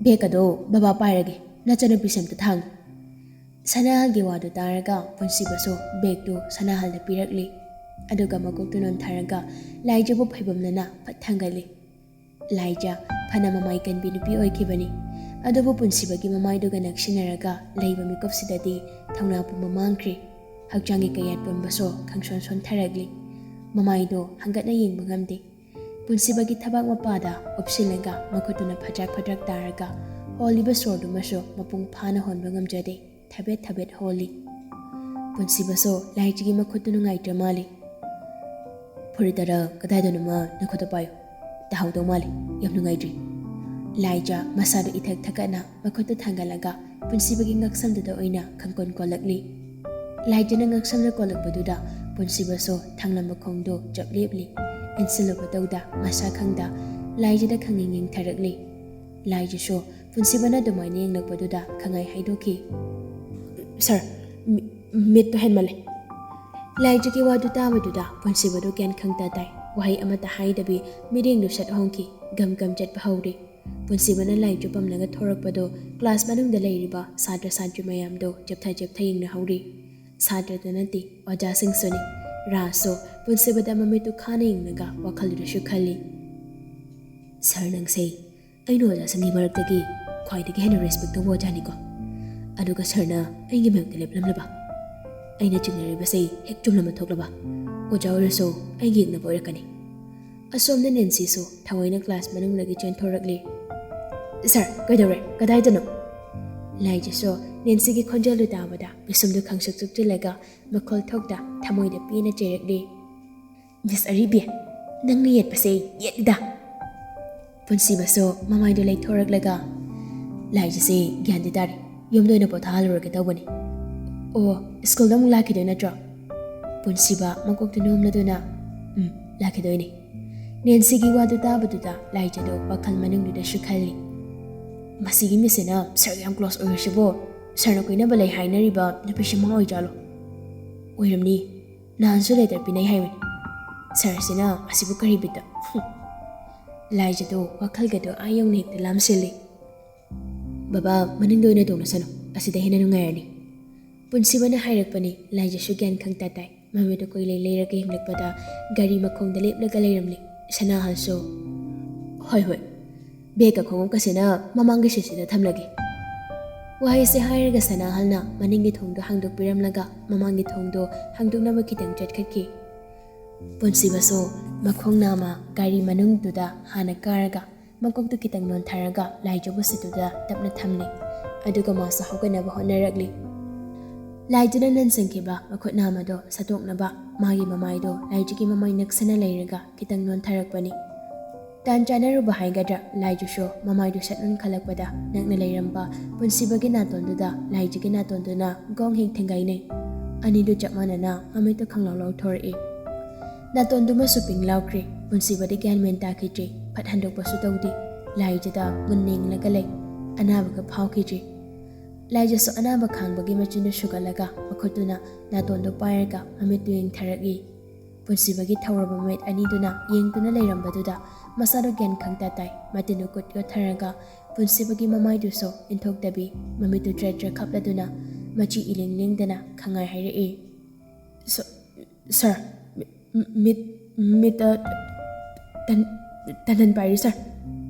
ꯕꯦꯒ ꯑꯗꯣ ꯕꯕꯥ ꯄꯥꯏꯔꯒꯦ, ꯅꯆꯟꯅꯨꯄꯤꯁꯦ ꯑꯝꯇ ꯊꯥꯡꯉꯨ꯫" ꯁꯅꯥꯍꯜꯒꯤ ꯋꯥꯗꯨ ꯇꯥꯔꯒ ꯄꯨꯟꯁꯤꯕꯁꯨ ꯕꯦꯒꯇꯨ ꯁꯅꯥꯍꯜꯗ ꯄꯤꯔꯛꯂꯤ꯫ ꯑꯗꯨꯒ ꯃꯀꯣꯛꯇꯨ ꯅꯣꯟꯊꯔꯒ ꯂꯥꯏꯖꯕꯨ ꯐꯩꯕꯝꯅꯅ ꯐꯠ ꯊꯥꯡꯒꯠꯂꯤ꯫ ꯂꯥꯏꯖ ꯐꯅ ꯃꯃꯥꯏ ꯀꯟꯕꯤ ꯅꯨꯄꯤ ꯑꯣꯏꯈꯤꯕꯅꯤ꯫ ꯑꯗꯨꯕꯨ ꯄꯨꯟꯁꯤꯕꯒꯤ ꯃꯃꯥꯏꯗꯨꯒ ꯅꯛꯁꯤꯟꯅꯔꯒ ꯂꯩꯕ ꯃꯤꯀꯨꯞꯁꯤꯗꯗꯤ ꯊꯧꯅꯥ ꯄꯨꯝꯕ ꯃꯥꯡꯈ꯭ꯔꯦ꯫ ꯍꯛꯆꯥꯡꯒꯤ ꯀꯌꯥꯠ ꯄꯨꯝꯕꯁꯨ ꯈꯪꯁꯣꯟ ꯁꯣꯟꯊꯔꯛꯂꯤ꯫ ꯃꯃꯥꯏꯗꯨ ꯍꯪꯒꯠꯅ ꯌꯦꯡꯕ ꯉꯝꯗꯦ꯫ ꯄꯨꯟꯁꯤꯕꯒꯤ ꯊꯕꯥꯛ ꯃꯄꯥꯗ ꯎꯞꯁꯤꯜꯂꯒ ꯃꯈꯨꯠꯇꯨꯅ ꯐꯗ꯭ꯔꯛ ꯐꯗ꯭ꯔꯛ ꯇꯥꯔꯒ ꯍꯣꯜꯂꯤꯕ ꯁꯣꯔꯗꯨꯃꯁꯨ ꯃꯄꯨꯡ ꯐꯥꯅ ꯍꯣꯟꯕ ꯉꯝꯖꯗꯦ꯫ ꯊꯕꯦꯠ ꯊꯕꯦꯠ ꯍꯣꯜꯂꯤ꯫ ꯄꯨꯟꯁꯤꯕꯁꯨ ꯂꯥꯏꯖꯒꯤ ꯃꯈꯨꯠꯇꯨ ꯅꯨꯡꯉꯥꯏꯇ꯭ꯔ ꯃꯥꯜꯂꯤ꯫ "ꯐꯨꯔꯤꯠꯇꯔ ꯀꯗꯥꯏꯗꯅꯣꯃ ꯅꯈꯨꯠꯇ ꯄꯥꯏꯌꯨ꯫ ꯇꯥꯍꯧꯗꯧ ꯃꯥꯜꯂꯤ꯫ ꯌꯥꯝ ꯅꯨꯡꯉꯥꯏꯇ꯭ꯔꯤ꯫" ꯂꯥꯏꯖ ꯃꯁꯥꯗꯨ ꯏꯊꯛ ꯊꯛꯀꯠꯅ ꯃꯈꯨꯠꯇꯨ ꯊꯥꯡꯒꯠꯂꯒ ꯄꯨꯟꯁꯤꯕꯒꯤ ꯉꯛꯁꯝꯗꯨꯗ ꯑꯣꯏꯅ ꯈꯪꯀꯣꯟ ꯀꯣꯜꯂꯛꯂꯤ꯫ ꯂꯥꯏꯖꯅ ꯉꯛꯁꯝꯗ ꯀꯣꯜꯂꯛꯄꯗꯨꯗ ꯄꯨꯟꯁꯤꯕꯁꯨ ꯊꯥꯡꯂꯝꯕ ꯈꯣꯡꯗꯨ ꯆꯞ ꯂꯦꯞꯂꯤ꯫ ꯏꯟꯁꯤꯜꯂꯨꯕ ꯇꯧꯗ ꯃꯁꯥ ꯈꯪꯗ ꯂꯥꯏꯖꯗ ꯈꯪꯌꯦꯡ ꯌꯦꯡꯊꯔꯛꯂꯤ꯫ ꯂꯥꯏꯖꯁꯨ ꯄꯨꯟꯁꯤꯕꯅ ꯑꯗꯨꯃꯥꯏꯅ ꯌꯦꯡꯂꯛꯄꯗꯨꯗ ꯈꯪꯍꯥꯏ ꯍꯥꯏꯗꯣꯛꯈꯤ꯫ "ꯁꯥꯔ, ꯃꯤ-, ꯃꯤꯠꯇꯣ ꯍꯦꯟꯃꯜꯂꯦ"꯫ ꯂꯥꯏꯖꯒꯤ ꯋꯥꯗꯨ ꯇꯥꯕꯗꯨꯗ ꯄꯨꯟꯁꯤꯕꯗꯨ ꯒ꯭ꯌꯥꯟ ꯈꯪꯇ ꯇꯥꯏ꯫ ꯋꯥꯍꯩ ꯑꯃꯠꯇ ꯍꯥꯏꯗꯕꯤ ꯃꯤꯠꯌꯦꯡꯗꯨ ꯁꯠ ꯍꯣꯡꯈꯤ꯫ ꯒꯝ ꯒꯝ ꯆꯠꯄ ꯍꯧꯔꯤ꯫ ꯄꯨꯟꯁꯤꯕꯅ ꯂꯥꯏꯖꯨ ꯄꯝꯂꯒ ꯊꯣꯔꯛꯄꯗꯨ ꯀ꯭ꯂꯥꯁ ꯃꯅꯨꯡꯗ ꯂꯩꯔꯤꯕ ꯁꯥꯇ꯭ꯔ ꯁꯥꯇ꯭ꯔꯤ ꯃꯌꯥꯝꯗꯨ ꯆꯦꯞꯊ ꯆꯦꯞꯊ ꯌꯦꯡꯅꯍꯧꯔꯤ꯫ ꯁꯥꯇ꯭ꯔꯗ ꯅꯠꯇꯦ, ꯑꯣꯖꯥꯁꯤꯡꯁꯨꯅꯤ꯫ ꯔꯥꯖꯁꯨ ꯄꯨꯟꯁꯤꯕꯗ ꯃꯃꯤꯠꯇꯨ ꯈꯥꯅ ꯌꯦꯡꯂꯒ ꯋꯥꯈꯜꯗꯨꯗꯁꯨ ꯈꯜꯂꯤ꯫ "ꯁꯥꯔ, ꯅꯪꯁꯦ ꯑꯩꯅ ꯑꯣꯖꯥꯁꯤꯡꯒꯤ ꯃꯔꯛꯇꯒꯤ ꯈ꯭ꯋꯥꯏꯗꯒꯤ ꯍꯦꯟꯅ ꯔꯦꯁꯄꯦꯛ ꯇꯧꯕ ꯑꯣꯖꯥꯅꯤꯀꯣ꯫ ꯑꯗꯨꯒ ꯁꯥꯔꯅ ꯑꯩꯒꯤ ꯃꯥꯌꯣꯛꯇ ꯂꯦꯞꯂꯝꯂꯕ? ꯑꯩꯅ ꯆꯤꯡꯅꯔꯤꯕꯁꯦ ꯍꯦꯛ ꯆꯨꯝꯂꯝꯕ ꯊꯣꯛꯂꯕ? ꯑꯣꯖꯥ ꯑꯣꯏꯔꯁꯨ ꯑꯩꯒꯤ ꯌꯦꯛꯅꯕ ꯑꯣꯏꯔꯛꯀꯅꯤ"꯫ ꯑꯁꯣꯝꯗ ꯅꯦꯟꯁꯤꯁꯨ ꯊꯑꯣꯏꯅ ꯀ꯭ꯂꯥꯁ ꯃꯅꯨꯡꯗꯒꯤ ꯆꯦꯟꯊꯣꯔꯛꯂꯤ꯫ "ꯁꯥꯔ, ꯀꯩꯗꯧꯔꯦ? ꯀꯗꯥꯏꯗꯅꯣ?" ꯂꯥꯏꯖꯁꯨ ꯅꯦꯟꯁꯤꯒꯤ ꯈꯣꯟꯖꯦꯜꯗꯨ ꯇꯥꯕꯗ ꯄꯤꯁꯨꯝꯗꯨ ꯈꯪꯁꯨꯛ ꯁꯨꯛꯆꯤꯜꯂꯒ ꯃꯈꯣꯜ ꯊꯣꯛꯇ ꯊꯃꯣꯏꯗ ꯄꯦꯟꯅ ꯆꯩꯔꯛꯂꯤ꯫ "ꯃꯤꯁ ꯑꯔꯤꯕꯤ, ꯅꯪꯅ ꯌꯦꯠꯄꯁꯦ ꯌꯦꯠꯂꯤꯗ"꯫ ꯄꯨꯟꯁꯤꯕꯁꯨ ꯃꯃꯥꯏꯗꯨ ꯂꯩꯊꯣꯔꯛꯂꯒ, "ꯂꯥꯏꯖꯁꯦ ꯒ꯭ꯌꯥꯟꯗꯤ ꯇꯥꯔꯦ, ꯌꯨꯝꯗ ꯑꯣꯏꯅ ꯄꯣꯊꯥꯍꯜꯂꯨꯔꯒꯦ ꯇꯧꯕꯅꯤ"꯫ "ꯑꯣ, ꯁ꯭ꯀꯨꯜꯗ ꯑꯃꯨꯛ ꯂꯥꯛꯈꯤꯗꯣꯏ ꯅꯠꯇ꯭ꯔꯣ?" ꯄꯨꯟꯁꯤꯕ ꯃꯀꯣꯛꯇꯨ ꯅꯣꯝꯂꯗꯨꯅ, "ꯎꯝ, ꯂꯥꯛꯈꯤꯗꯣꯏꯅꯤ"꯫ ꯅꯦꯟꯁꯤꯒꯤ ꯋꯥꯗꯨ ꯇꯥꯕꯗꯨꯗ ꯂꯥꯏꯖꯗꯨ ꯋꯥꯈꯜ ꯃꯅꯨꯡꯗꯨꯗꯁꯨ ꯈꯜꯂꯤ꯫ "ꯃꯁꯤꯒꯤ ꯃꯤꯁꯁꯤꯅ ꯁꯥꯔꯒ ꯌꯥꯝ ꯀ꯭ꯂꯣꯁ ꯑꯣꯏꯔꯤꯁꯤꯕꯣ? ꯁꯥꯔꯅ ꯀꯣꯏꯅꯕ ꯂꯩ ꯍꯥꯏꯅꯔꯤꯕ ꯅꯨꯄꯤꯁꯤ ꯃꯥ ꯑꯣꯏꯖꯥꯠꯂꯣ? ꯑꯣꯏꯔꯝꯅꯤ꯫ ꯅꯍꯥꯟꯁꯨ ꯂꯦꯇꯔ ꯄꯤꯅꯩ ꯍꯥꯏꯕꯅꯤ꯫ ꯁꯥꯔꯁꯤꯅ ꯑꯁꯤꯕꯨ ꯀꯔꯤ ꯕꯤꯠꯇ?" ꯂꯥꯏꯖꯗꯣ ꯋꯥꯈꯜꯒꯗꯣ ꯑꯥ ꯌꯧꯅ ꯍꯦꯛꯇ ꯂꯥꯝꯁꯤꯜꯂꯤ꯫ "ꯕꯕꯥ, ꯃꯅꯤꯡꯗ ꯑꯣꯏꯅ ꯇꯣꯡꯅꯁꯅꯨ, ꯑꯁꯤꯗ ꯍꯦꯟꯅ ꯅꯨꯡꯉꯥꯏꯔꯅꯤ"꯫ ꯄꯨꯟꯁꯤꯕꯅ ꯍꯥꯏꯔꯛꯄꯅꯤ꯫ ꯂꯥꯏꯖꯁꯨ ꯒ꯭ꯌꯥꯟ ꯈꯪꯇ ꯇꯥꯏ꯫ ꯃꯃꯤꯠꯇꯨ ꯀꯣꯏꯂꯩ ꯂꯩꯔꯒ ꯌꯦꯡꯂꯛꯄꯗ ꯒꯥꯔꯤ ꯃꯈꯣꯡꯗ ꯂꯦꯞꯂꯒ ꯂꯩꯔꯝꯂꯤ꯫ ꯁꯅꯥꯍꯜꯁꯨ, "ꯍꯣꯏ, ꯍꯣꯏ, ꯕꯦꯒꯀ ꯈꯣꯡꯎꯞꯀꯁꯤꯅ ꯃꯃꯥꯡꯒꯤ ꯁꯤꯠꯁꯤꯗ ꯊꯝꯂꯒꯦ"꯫ ꯋꯥꯍꯩꯁꯦ ꯍꯥꯏꯔꯒ ꯁꯅꯥꯍꯜꯅ ꯃꯅꯤꯡꯒꯤ ꯊꯣꯡꯗꯣ ꯍꯥꯡꯗꯣꯛꯄꯤꯔꯝꯂꯒ ꯃꯃꯥꯡꯒꯤ ꯊꯣꯡꯗꯣ ꯍꯥꯡꯗꯣꯛꯅꯕ ꯈꯤꯇꯪ ꯆꯠꯈꯠꯈꯤ꯫ ꯄꯨꯟꯁꯤꯕꯁꯨ ꯃꯈꯣꯡ ꯅꯥꯝꯃ ꯒꯥꯔꯤ ꯃꯅꯨꯡꯗꯨꯗ ꯍꯥꯟꯅ ꯀꯥꯔꯒ ꯃꯀꯣꯛꯇꯨ ꯈꯤꯇꯪ ꯅꯣꯟꯊꯔꯒ ꯂꯥꯏꯖꯕꯨ ꯁꯤꯠꯇꯨꯗ ꯇꯞꯅ ꯊꯝꯂꯤ꯫ ꯑꯗꯨꯒ ꯃꯥꯁꯨ ꯍꯧꯒꯠꯅꯕ ꯍꯣꯠꯅꯔꯛꯂꯤ꯫ ꯂꯥꯏꯖꯅ ꯅꯟꯁꯤꯟꯈꯤꯕ ꯃꯈꯨꯠ ꯅꯥꯝꯃꯗꯣ ꯁꯠꯇꯣꯛꯅꯕ ꯃꯥꯒꯤ ꯃꯃꯥꯏꯗꯣ ꯂꯥꯏꯖꯒꯤ ꯃꯃꯥꯏ ꯅꯛꯁꯟꯅ ꯂꯩꯔꯒ ꯈꯤꯇꯪ ꯅꯣꯟꯊꯔꯛꯄꯅꯤ꯫ ꯇꯥꯟ ꯆꯥꯟꯅꯔꯨꯕ ꯍꯥꯏꯒꯗ꯭ꯔꯥ, ꯂꯥꯏꯖꯁꯨ ꯃꯃꯥꯏꯗꯨ ꯁꯠ ꯅꯣꯟꯈꯠꯂꯛꯄꯗ ꯅꯛꯅ ꯂꯩꯔꯝꯕ ꯄꯨꯟꯁꯤꯕꯒꯤ ꯅꯥꯇꯣꯟꯗꯨꯗ ꯂꯥꯏꯖꯒꯤ ꯅꯥꯇꯣꯟꯗꯨꯅ ꯒꯣꯡ ꯍꯦꯛ ꯊꯦꯡꯒꯥꯏꯅꯩ꯫ ꯑꯅꯤꯗꯨ ꯆꯞ ꯃꯥꯟꯅꯅ ꯃꯃꯤꯠꯇꯨ ꯈꯪꯂꯥꯎ ꯂꯥꯎꯊꯣꯔꯛꯏ꯫ ꯅꯥꯇꯣꯟꯗꯨꯃꯁꯨ ꯄꯤꯡ ꯂꯥꯎꯈ꯭ꯔꯦ꯫ ꯄꯨꯟꯁꯤꯕꯗꯤ ꯒ꯭ꯌꯥꯟ ꯃꯦꯟ ꯇꯥꯈꯤꯗ꯭ꯔꯦ꯫ ꯐꯠ ꯍꯟꯗꯣꯛꯄꯁꯨ ꯇꯧꯗꯦ꯫ ꯂꯥꯏꯖꯗ ꯃꯨꯟꯅ ꯌꯦꯡꯂꯒ ꯂꯩ꯫ ꯑꯅꯥꯕꯒ ꯐꯥꯎꯈꯤꯗ꯭ꯔꯦ꯫ ꯂꯥꯏꯖꯁꯨ ꯑꯅꯥꯕ ꯈꯥꯡꯕꯒꯤ ꯃꯆꯤꯟꯗꯨ ꯁꯨꯒꯠꯂꯒ ꯃꯈꯨꯠꯇꯨꯅ ꯅꯥꯇꯣꯟꯗꯨ ꯄꯥꯏꯔꯒ ꯃꯃꯤꯠꯇꯨ ꯌꯦꯡꯊꯔꯛꯏ꯫ ꯄꯨꯟꯁꯤꯕꯒꯤ ꯊꯧꯔꯕ ꯃꯃꯤꯠ ꯑꯅꯤꯗꯨꯅ ꯌꯦꯡꯗꯨꯅ ꯂꯩꯔꯝꯕꯗꯨꯗ ꯃꯁꯥꯗꯨ ꯒ꯭ꯌꯥꯟ ꯈꯪꯇꯥ ꯇꯥꯏ꯫ ꯃꯇꯤꯟꯗꯨ ꯀꯨꯠ ꯌꯣꯠꯊꯔꯒ ꯄꯨꯟꯁꯤꯕꯒꯤ ꯃꯃꯥꯏꯗꯨꯁꯨ ꯏꯟꯊꯣꯛꯇꯕꯤ ꯃꯃꯤꯠꯇꯨ ꯇ꯭ꯔꯦꯠ ꯇ꯭ꯔꯦꯠ ꯈꯞꯂꯗꯨꯅ ꯃꯆꯤ ꯏꯂꯦꯡ ꯂꯦꯡꯗꯅ ꯈꯪꯉꯥꯏ ꯍꯥꯏꯔꯛꯏ꯫ "ꯁ-, ꯁꯥꯔ, ꯃꯤ-, ꯃꯤꯠ, ꯃꯤꯠꯇ ꯇꯟ-, ꯇꯟꯍꯟ ꯄꯥꯏꯔꯤ, ꯁꯥꯔ꯫"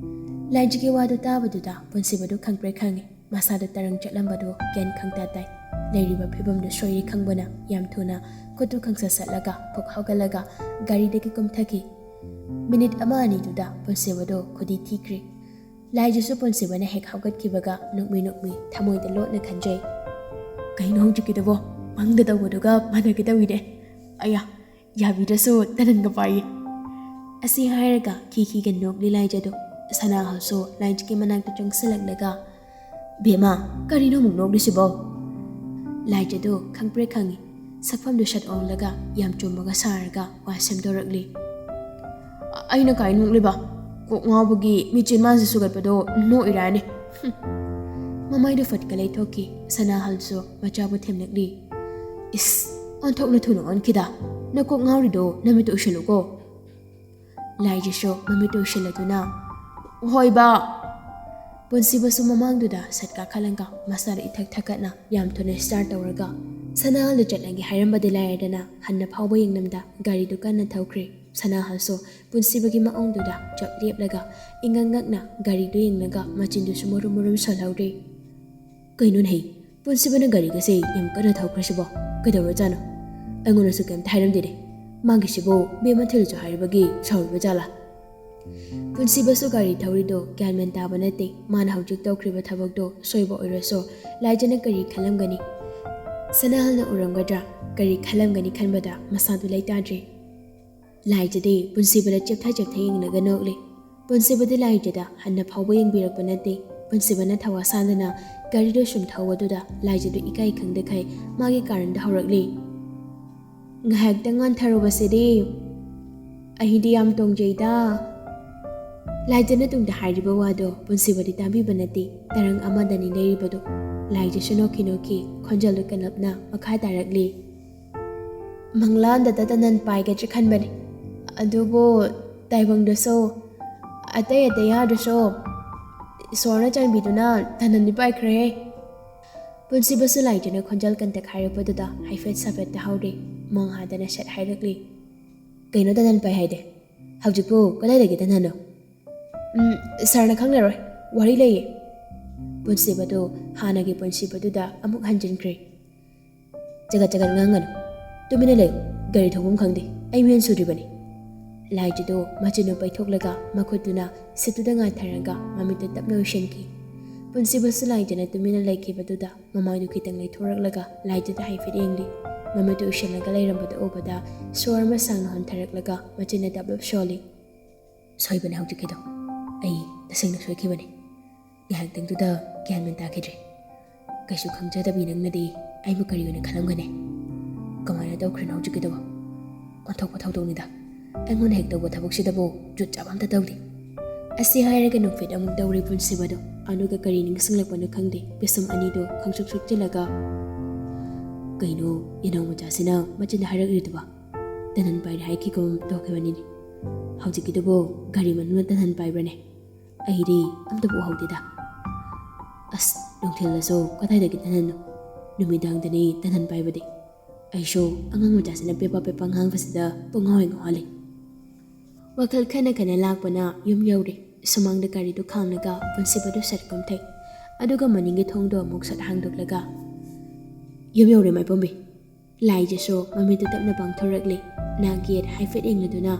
ꯂꯥꯏꯖꯒꯤ ꯋꯥꯗꯨ ꯇꯥꯕꯗꯨꯗ ꯄꯨꯟꯁꯤꯕꯗꯨ ꯈꯪꯄ꯭ꯔꯦꯛ ꯈꯪꯉꯤ꯫ ꯃꯁꯥꯗꯨ ꯇꯔꯪ ꯆꯠꯂꯝꯕꯗꯨ ꯒ꯭ꯌꯥꯟ ꯈꯪꯇꯥ ꯇꯥꯏ꯫ ꯂꯩꯔꯤꯕ ꯐꯤꯕꯝꯗꯨ ꯁꯣꯏꯔꯦ ꯈꯪꯕꯅ ꯌꯥꯝ ꯊꯨꯅ ꯈꯨꯠꯇꯨ ꯈꯪꯁꯠ ꯁꯠꯂꯒ ꯐꯨꯛ ꯍꯧꯒꯠꯂꯒ ꯒꯥꯔꯤꯗꯒꯤ ꯀꯨꯝꯊꯈꯤ꯫ ꯃꯤꯅꯤꯠ ꯑꯃ ꯑꯅꯤꯗꯨꯗ ꯄꯨꯟꯁꯤꯕꯗꯨ ꯈꯨꯗꯤ ꯊꯤꯈ꯭ꯔꯦ꯫ ꯂꯥꯏꯖꯁꯨ ꯄꯨꯟꯁꯤꯕꯅ ꯍꯦꯛ ꯍꯧꯒꯠꯈꯤꯕꯒ ꯅꯣꯛꯃꯤ ꯅꯣꯛꯃꯤ ꯊꯃꯣꯏꯗ ꯂꯣꯠꯅ ꯈꯟꯖꯩ, "ꯀꯩꯅꯣ ꯍꯧꯖꯤꯛꯀꯤꯗꯨꯕꯣ? ꯃꯪꯗ ꯇꯧꯕꯗꯨꯒ ꯃꯥꯟꯅꯒꯦ ꯇꯧꯏꯅꯦ꯫ ꯑꯌꯥ, ꯌꯥꯕꯤꯗ꯭ꯔꯁꯨ ꯇꯅꯟꯒ ꯄꯥꯏꯌꯦ꯫" ꯑꯁꯤ ꯍꯥꯏꯔꯒ ꯈꯤꯈꯤꯒ ꯅꯣꯛꯂꯤ ꯂꯥꯏꯖꯗꯨ꯫ ꯁꯅꯥꯍꯜꯁꯨ ꯂꯥꯏꯖꯒꯤ ꯃꯅꯥꯛꯇ ꯆꯪꯁꯤꯜꯂꯛꯂꯒ, "ꯕꯦꯝꯃ, ꯀꯔꯤꯅꯣ ꯑꯃꯨꯛ ꯅꯣꯛꯂꯤꯁꯤꯕꯣ?" ꯂꯥꯏꯖꯗꯨ ꯈꯪꯄ꯭ꯔꯦꯛ ꯈꯪꯉꯤ꯫ ꯁꯛꯐꯝꯗꯨ ꯁꯠ ꯑꯣꯡꯂꯒ ꯌꯥꯝ ꯆꯨꯝꯕꯒ ꯁꯥꯔꯒ ꯋꯥ ꯁꯦꯝꯗꯣꯔꯛꯂꯤ꯫ "ꯑꯩꯅ ꯀꯥꯏ ꯅꯣꯛꯂꯤꯕ? ꯀꯣꯛ ꯉꯥꯎꯕꯒꯤ ꯃꯤꯠꯆꯤꯟ ꯃꯥꯟꯁꯤ ꯁꯨꯒꯠꯄꯗꯣ ꯅꯣꯛꯏꯔꯥꯅꯤ꯫" ꯍꯨꯝ꯫ ꯃꯃꯥꯏꯗꯨ ꯐꯠꯀ ꯂꯩꯊꯣꯛꯈꯤ꯫ ꯁꯅꯥꯍꯜꯁꯨ ꯃꯆꯥꯕꯨ ꯊꯦꯝꯂꯛꯂꯤ꯫ "ꯏꯁ, ꯑꯣꯟꯊꯣꯛꯅ ꯊꯨꯅ ꯑꯣꯟꯈꯤꯗ꯫ ꯅꯀꯣꯛ ꯉꯥꯎꯔꯤꯗꯣ ꯅꯃꯤꯠꯇꯨ ꯎꯏꯁꯤꯜꯂꯨꯀꯣ꯫" ꯂꯥꯏꯖꯁꯨ ꯃꯃꯤꯠꯇꯨ ꯎꯏꯁꯤꯜꯂꯗꯨꯅ, "ꯍꯣꯏ ꯕꯥ꯫" ꯄꯨꯟꯁꯤꯕꯁꯨ ꯃꯃꯥꯡꯗꯨꯗ ꯁꯠ ꯀꯥꯈꯠꯂꯒ ꯃꯁꯥꯗ ꯏꯊꯛ ꯊꯛꯀꯠꯅ ꯌꯥꯝ ꯊꯨꯅ ꯁ꯭ꯇꯥꯔꯠ ꯇꯧꯔꯒ ꯁꯅꯥꯍꯜꯗ ꯆꯠꯂꯒꯦ ꯍꯥꯏꯔꯝꯕꯗꯤ ꯂꯥꯏꯔꯗꯅ ꯍꯟꯅ ꯐꯥꯎꯕ ꯌꯦꯡꯂꯝꯗ ꯒꯥꯔꯤꯗꯨ ꯀꯟꯅ ꯊꯧꯈ꯭ꯔꯦ꯫ ꯁꯅꯥꯍꯜꯁꯨ ꯄꯨꯟꯁꯤꯕꯒꯤ ꯃꯑꯣꯡꯗꯨꯗ ꯆꯞ ꯂꯦꯞꯂꯒ ꯏꯉꯛ ꯉꯛꯅ ꯒꯥꯔꯤꯗꯨ ꯌꯦꯡꯂꯒ ꯃꯆꯤꯟꯗꯨꯁꯨ ꯃꯨꯔꯨꯝ ꯃꯨꯔꯨꯝ ꯁꯣꯜꯍꯧꯔꯦ꯫ "ꯀꯩꯅꯣꯅꯦ ꯍꯩ, ꯄꯨꯟꯁꯤꯕꯅ ꯒꯥꯔꯤꯒꯁꯦ ꯌꯥꯝ ꯀꯟꯅ ꯊꯧꯈ꯭ꯔꯁꯤꯕꯣ? ꯀꯩꯗꯧꯔꯖꯥꯠꯅꯣ? ꯑꯩꯉꯣꯟꯗꯁꯨ ꯀꯩꯝꯇ ꯍꯥꯏꯔꯝꯗꯦꯅꯦ꯫ ꯃꯥꯒꯤꯁꯤꯕꯨ ꯕꯦꯝꯃ ꯊꯤꯜꯂꯨꯁꯨ ꯍꯥꯏꯔꯕꯒꯤ ꯁꯥꯎꯔꯤꯕ ꯖꯥꯠꯂꯥ?" ꯄꯨꯟꯁꯤꯕꯁꯨ ꯒꯥꯔꯤ ꯊꯧꯔꯤꯗꯣ ꯒ꯭ꯌꯥꯟ ꯃꯦꯟ ꯇꯥꯕ ꯅꯠꯇꯦ꯫ ꯃꯥꯅ ꯍꯧꯖꯤꯛ ꯇꯧꯈ꯭ꯔꯤꯕ ꯊꯕꯛꯇꯣ ꯁꯣꯏꯕ ꯑꯣꯏꯔꯁꯨ ꯂꯥꯏꯖꯅ ꯀꯔꯤ ꯈꯜꯂꯝꯒꯅꯤ? ꯁꯅꯥꯍꯜꯅ ꯎꯔꯝꯒꯗ꯭ꯔꯥ? ꯀꯔꯤ ꯈꯜꯂꯝꯒꯅꯤ ꯈꯟꯕꯗ ꯃꯁꯥꯗꯨ ꯂꯩꯇꯥꯗ꯭ꯔꯦ꯫ ꯂꯥꯏꯖꯗꯤ ꯄꯨꯟꯁꯤꯕꯗ ꯆꯦꯞꯊ ꯆꯦꯞꯊ ꯌꯦꯡꯂꯒ ꯅꯣꯛꯂꯤ꯫ ꯄꯨꯟꯁꯤꯕꯗꯤ ꯂꯥꯏꯖꯗ ꯍꯟꯅ ꯐꯥꯎꯕ ꯌꯦꯡꯕꯤꯔꯛꯄ ꯅꯠꯇꯦ꯫ ꯄꯨꯟꯁꯤꯕꯅ ꯊꯋꯥ ꯁꯥꯗꯅ ꯒꯥꯔꯤꯗꯨ ꯁꯨꯝ ꯊꯧꯕꯗꯨꯗ ꯂꯥꯏꯖꯗꯨ ꯏꯀꯥꯏ ꯈꯪꯗꯈꯩ ꯃꯥꯒꯤ ꯀꯥꯔꯟꯗ ꯍꯧꯔꯛꯂꯤ꯫ "ꯉꯥꯏꯍꯥꯛꯇꯪ ꯋꯥꯟꯊꯔꯨꯕꯁꯤꯗꯤ ꯑꯩꯗꯤ ꯌꯥꯝ ꯇꯣꯡꯖꯩꯗ꯫ ꯂꯥꯏꯖꯅ ꯇꯨꯡꯗ ꯍꯥꯏꯔꯤꯕ ꯋꯥꯗꯣ ꯄꯨꯟꯁꯤꯕꯗꯤ ꯇꯥꯕꯤꯕ ꯅꯠꯇꯦ꯫ ꯇꯔꯪ ꯑꯃꯗꯅꯤ ꯂꯩꯔꯤꯕꯗꯨ꯫ ꯂꯥꯏꯖꯁꯨ ꯅꯣꯛꯈꯤ ꯅꯣꯛꯈꯤ, ꯈꯣꯟꯖꯦꯜꯗꯨ ꯀꯜꯂꯞꯅ ꯃꯈꯥ ꯇꯥꯔꯛꯂꯤ꯫ ꯃꯪꯂꯥꯟꯗꯇ ꯇꯅꯟ ꯄꯥꯏꯒꯗ꯭ꯔꯤ ꯈꯟꯕꯅꯤ꯫ ꯑꯗꯨꯕꯨ ꯇꯥꯏꯕꯪꯗꯁꯨ ꯑꯇꯩ ꯑꯇꯩ ꯌꯥꯗ꯭ꯔꯁꯨ ꯏꯁꯣꯔꯅ ꯆꯥꯟꯕꯤꯗꯨꯅ ꯇꯅꯟꯗꯤ ꯄꯥꯏꯈ꯭ꯔꯦꯍꯦ꯫ ꯄꯨꯟꯁꯤꯕꯁꯨ ꯂꯥꯏꯖꯅ ꯈꯣꯟꯖꯦꯜ ꯀꯟꯇꯛ ꯍꯥꯏꯔꯛꯄꯗꯨꯗ ꯍꯥꯏꯐꯦꯠ ꯁꯥꯐꯦꯠ ꯇꯥꯍꯧꯔꯦ꯫ ꯃꯣꯡ ꯍꯥꯗꯅ ꯁꯠ ꯍꯥꯏꯔꯛꯂꯤ꯫ ꯀꯩꯅꯣ ꯇꯅꯟ ꯄꯥꯏ ꯍꯥꯏꯗꯤ? ꯍꯧꯖꯤꯛꯄꯨ ꯀꯗꯥꯏꯗꯒꯤ ꯇꯅꯟꯅꯣ? ꯎꯝ, ꯁꯥꯔꯅ ꯈꯪꯂꯔꯣꯏ꯫ ꯋꯥꯔꯤ ꯂꯩꯌꯦ꯫ ꯄꯨꯟꯁꯤꯕꯗꯨ ꯍꯥꯟꯅꯒꯤ ꯄꯨꯟꯁꯤꯕꯗꯨꯗ ꯑꯃꯨꯛ ꯍꯟꯖꯤꯟꯈ꯭ꯔꯦ꯫ ꯆꯒꯠ ꯆꯒꯠ ꯉꯥꯡꯒꯅꯨ꯫ ꯇꯨꯃꯤꯟꯅ ꯂꯩꯌꯨ꯫ ꯒꯥꯔꯤ ꯊꯧꯐꯝ ꯈꯪꯗꯦ꯫ ꯑꯩ ꯃꯤꯍꯨꯟ ꯁꯨꯗ꯭ꯔꯤꯕꯅꯤ꯫ ꯂꯥꯏꯖꯗꯨ ꯃꯆꯤꯟꯗꯨ ꯄꯩꯊꯣꯛꯂꯒ ꯃꯈꯨꯠꯇꯨꯅ ꯁꯤꯠꯇꯨꯗ ꯉꯥꯊꯔꯒ ꯃꯃꯤꯠꯇꯨ ꯇꯞꯅ ꯎꯏꯁꯤꯟꯈꯤ꯫ ꯄꯨꯟꯁꯤꯕꯁꯨ ꯂꯥꯏꯖꯅ ꯇꯨꯃꯤꯟꯅ ꯂꯩꯈꯤꯕꯗꯨꯗ ꯃꯃꯥꯏꯗꯨ ꯈꯤꯇꯪ ꯂꯩꯊꯣꯔꯛꯂꯒ ꯂꯥꯏꯖꯗ ꯍꯥꯏꯐꯦꯠ ꯌꯦꯡꯂꯤ꯫ ꯃꯃꯤꯠꯇꯨ ꯎꯏꯁꯤꯜꯂꯒ ꯂꯩꯔꯝꯕꯗꯨ ꯎꯕꯗ ꯁꯣꯔ ꯑꯃ ꯁꯥꯡꯅ ꯍꯣꯟꯊꯔꯛꯂꯒ ꯃꯆꯤꯟꯅ ꯗꯞ ꯗꯞ ꯁꯣꯜꯂꯤ꯫ ꯁꯣꯏꯕꯅꯦ ꯍꯧꯖꯤꯛꯀꯤꯗꯣ꯫ ꯑꯩ ꯇꯁꯦꯡꯅ ꯁꯣꯏꯈꯤꯕꯅꯦ꯫ ꯉꯥꯏꯍꯥꯛꯇꯪꯗꯨꯗ ꯒ꯭ꯌꯥꯟ ꯃꯦꯟ ꯇꯥꯈꯤꯗ꯭ꯔꯦ꯫ ꯀꯩꯁꯨ ꯈꯪꯖꯗꯕꯤ ꯅꯪꯅꯗꯤ ꯑꯩꯕꯨ ꯀꯔꯤ ꯑꯣꯏꯅ ꯈꯜꯂꯝꯒꯅꯤ? ꯀꯃꯥꯏꯅ ꯇꯧꯈ꯭ꯔꯤꯅꯣ ꯍꯧꯖꯤꯛꯀꯤꯗꯨꯕꯣ? ꯑꯣꯟꯊꯣꯛꯄ ꯊꯧꯗꯣꯛꯅꯤꯗ꯫ ꯑꯩꯉꯣꯟꯗ ꯍꯦꯛ ꯇꯧꯕ ꯊꯕꯛꯁꯤꯗꯕꯨ ꯖꯨꯠ ꯆꯥꯕ ꯑꯝꯇ ꯇꯧꯗꯦ꯫ ꯑꯁꯤ ꯍꯥꯏꯔꯒ ꯅꯣꯛꯐꯦꯠ ꯑꯃꯨꯛ ꯇꯧꯔꯤ ꯄꯨꯟꯁꯤꯕꯗꯣ꯫ ꯑꯗꯨꯒ ꯀꯔꯤ ꯅꯤꯡꯁꯤꯡꯂꯛꯄꯅꯣ ꯈꯪꯗꯦ, ꯄꯤꯁꯨꯝ ꯑꯅꯤꯗꯨ ꯈꯪꯁꯨꯛ ꯁꯨꯛꯆꯤꯜꯂꯒ, "ꯀꯩꯅꯣ, ꯌꯦꯅꯥꯎ ꯃꯆꯥꯁꯤꯅ ꯃꯆꯤꯟꯗ ꯍꯥꯏꯔꯛꯂꯤꯗꯨꯕ? ꯇꯅꯟ ꯄꯥꯏꯔꯦ ꯍꯥꯏꯈꯤꯒꯨꯝ ꯇꯧꯈꯤꯕꯅꯤꯅꯦ꯫ ꯍꯧꯖꯤꯛꯀꯤꯗꯨꯕꯨ ꯒꯥꯔꯤ ꯃꯅꯨꯡꯗ ꯇꯅꯟ ꯄꯥꯏꯕ꯭ꯔꯅꯦ? ꯑꯩꯗꯤ ꯑꯝꯇꯕꯨ ꯎꯍꯧꯗꯦꯗ꯫ ꯑꯁ, ꯅꯨꯡꯊꯤꯜꯗꯁꯨ ꯀꯗꯥꯏꯗꯒꯤ ꯇꯅꯟꯅꯣ? ꯅꯨꯃꯤꯗꯥꯡꯗꯅꯤ ꯇꯅꯟ ꯄꯥꯏꯕꯗꯤ꯫ ꯑꯩꯁꯨ ꯑꯉꯥꯡ ꯃꯆꯥꯁꯤꯅ ꯄꯦꯄꯥ ꯄꯦꯄꯥ ꯉꯥꯡꯕꯁꯤꯗ ꯄꯨꯡꯉꯥꯎ ꯍꯦꯛ ꯉꯥꯎꯍꯜꯂꯤ꯫" ꯋꯥꯈꯜ ꯈꯟꯅ ꯈꯟꯅ ꯂꯥꯛꯄꯅ ꯌꯨꯝ ꯌꯧꯔꯦ꯫ ꯁꯨꯃꯥꯡꯗ ꯒꯥꯔꯤꯗꯨ ꯈꯥꯝꯂꯒ ꯄꯨꯟꯁꯤꯕꯗꯨ ꯁꯠ ꯀꯨꯝꯊꯩ꯫ ꯑꯗꯨꯒ ꯃꯅꯤꯡꯒꯤ ꯊꯣꯡꯗꯣ ꯑꯃꯨꯛ ꯁꯠ ꯍꯥꯡꯗꯣꯛꯂꯒ, "ꯌꯨꯝ ꯌꯧꯔꯦ ꯃꯥꯏꯄꯣꯝꯕꯤ꯫" ꯂꯥꯏꯖꯁꯨ ꯃꯃꯤꯠꯇꯨ ꯇꯞꯅ ꯄꯥꯡꯊꯣꯔꯛꯂꯦ꯫ ꯅꯥꯛ ꯌꯦꯠ ꯍꯥꯏꯐꯦꯠ ꯌꯦꯡꯂꯗꯨꯅ,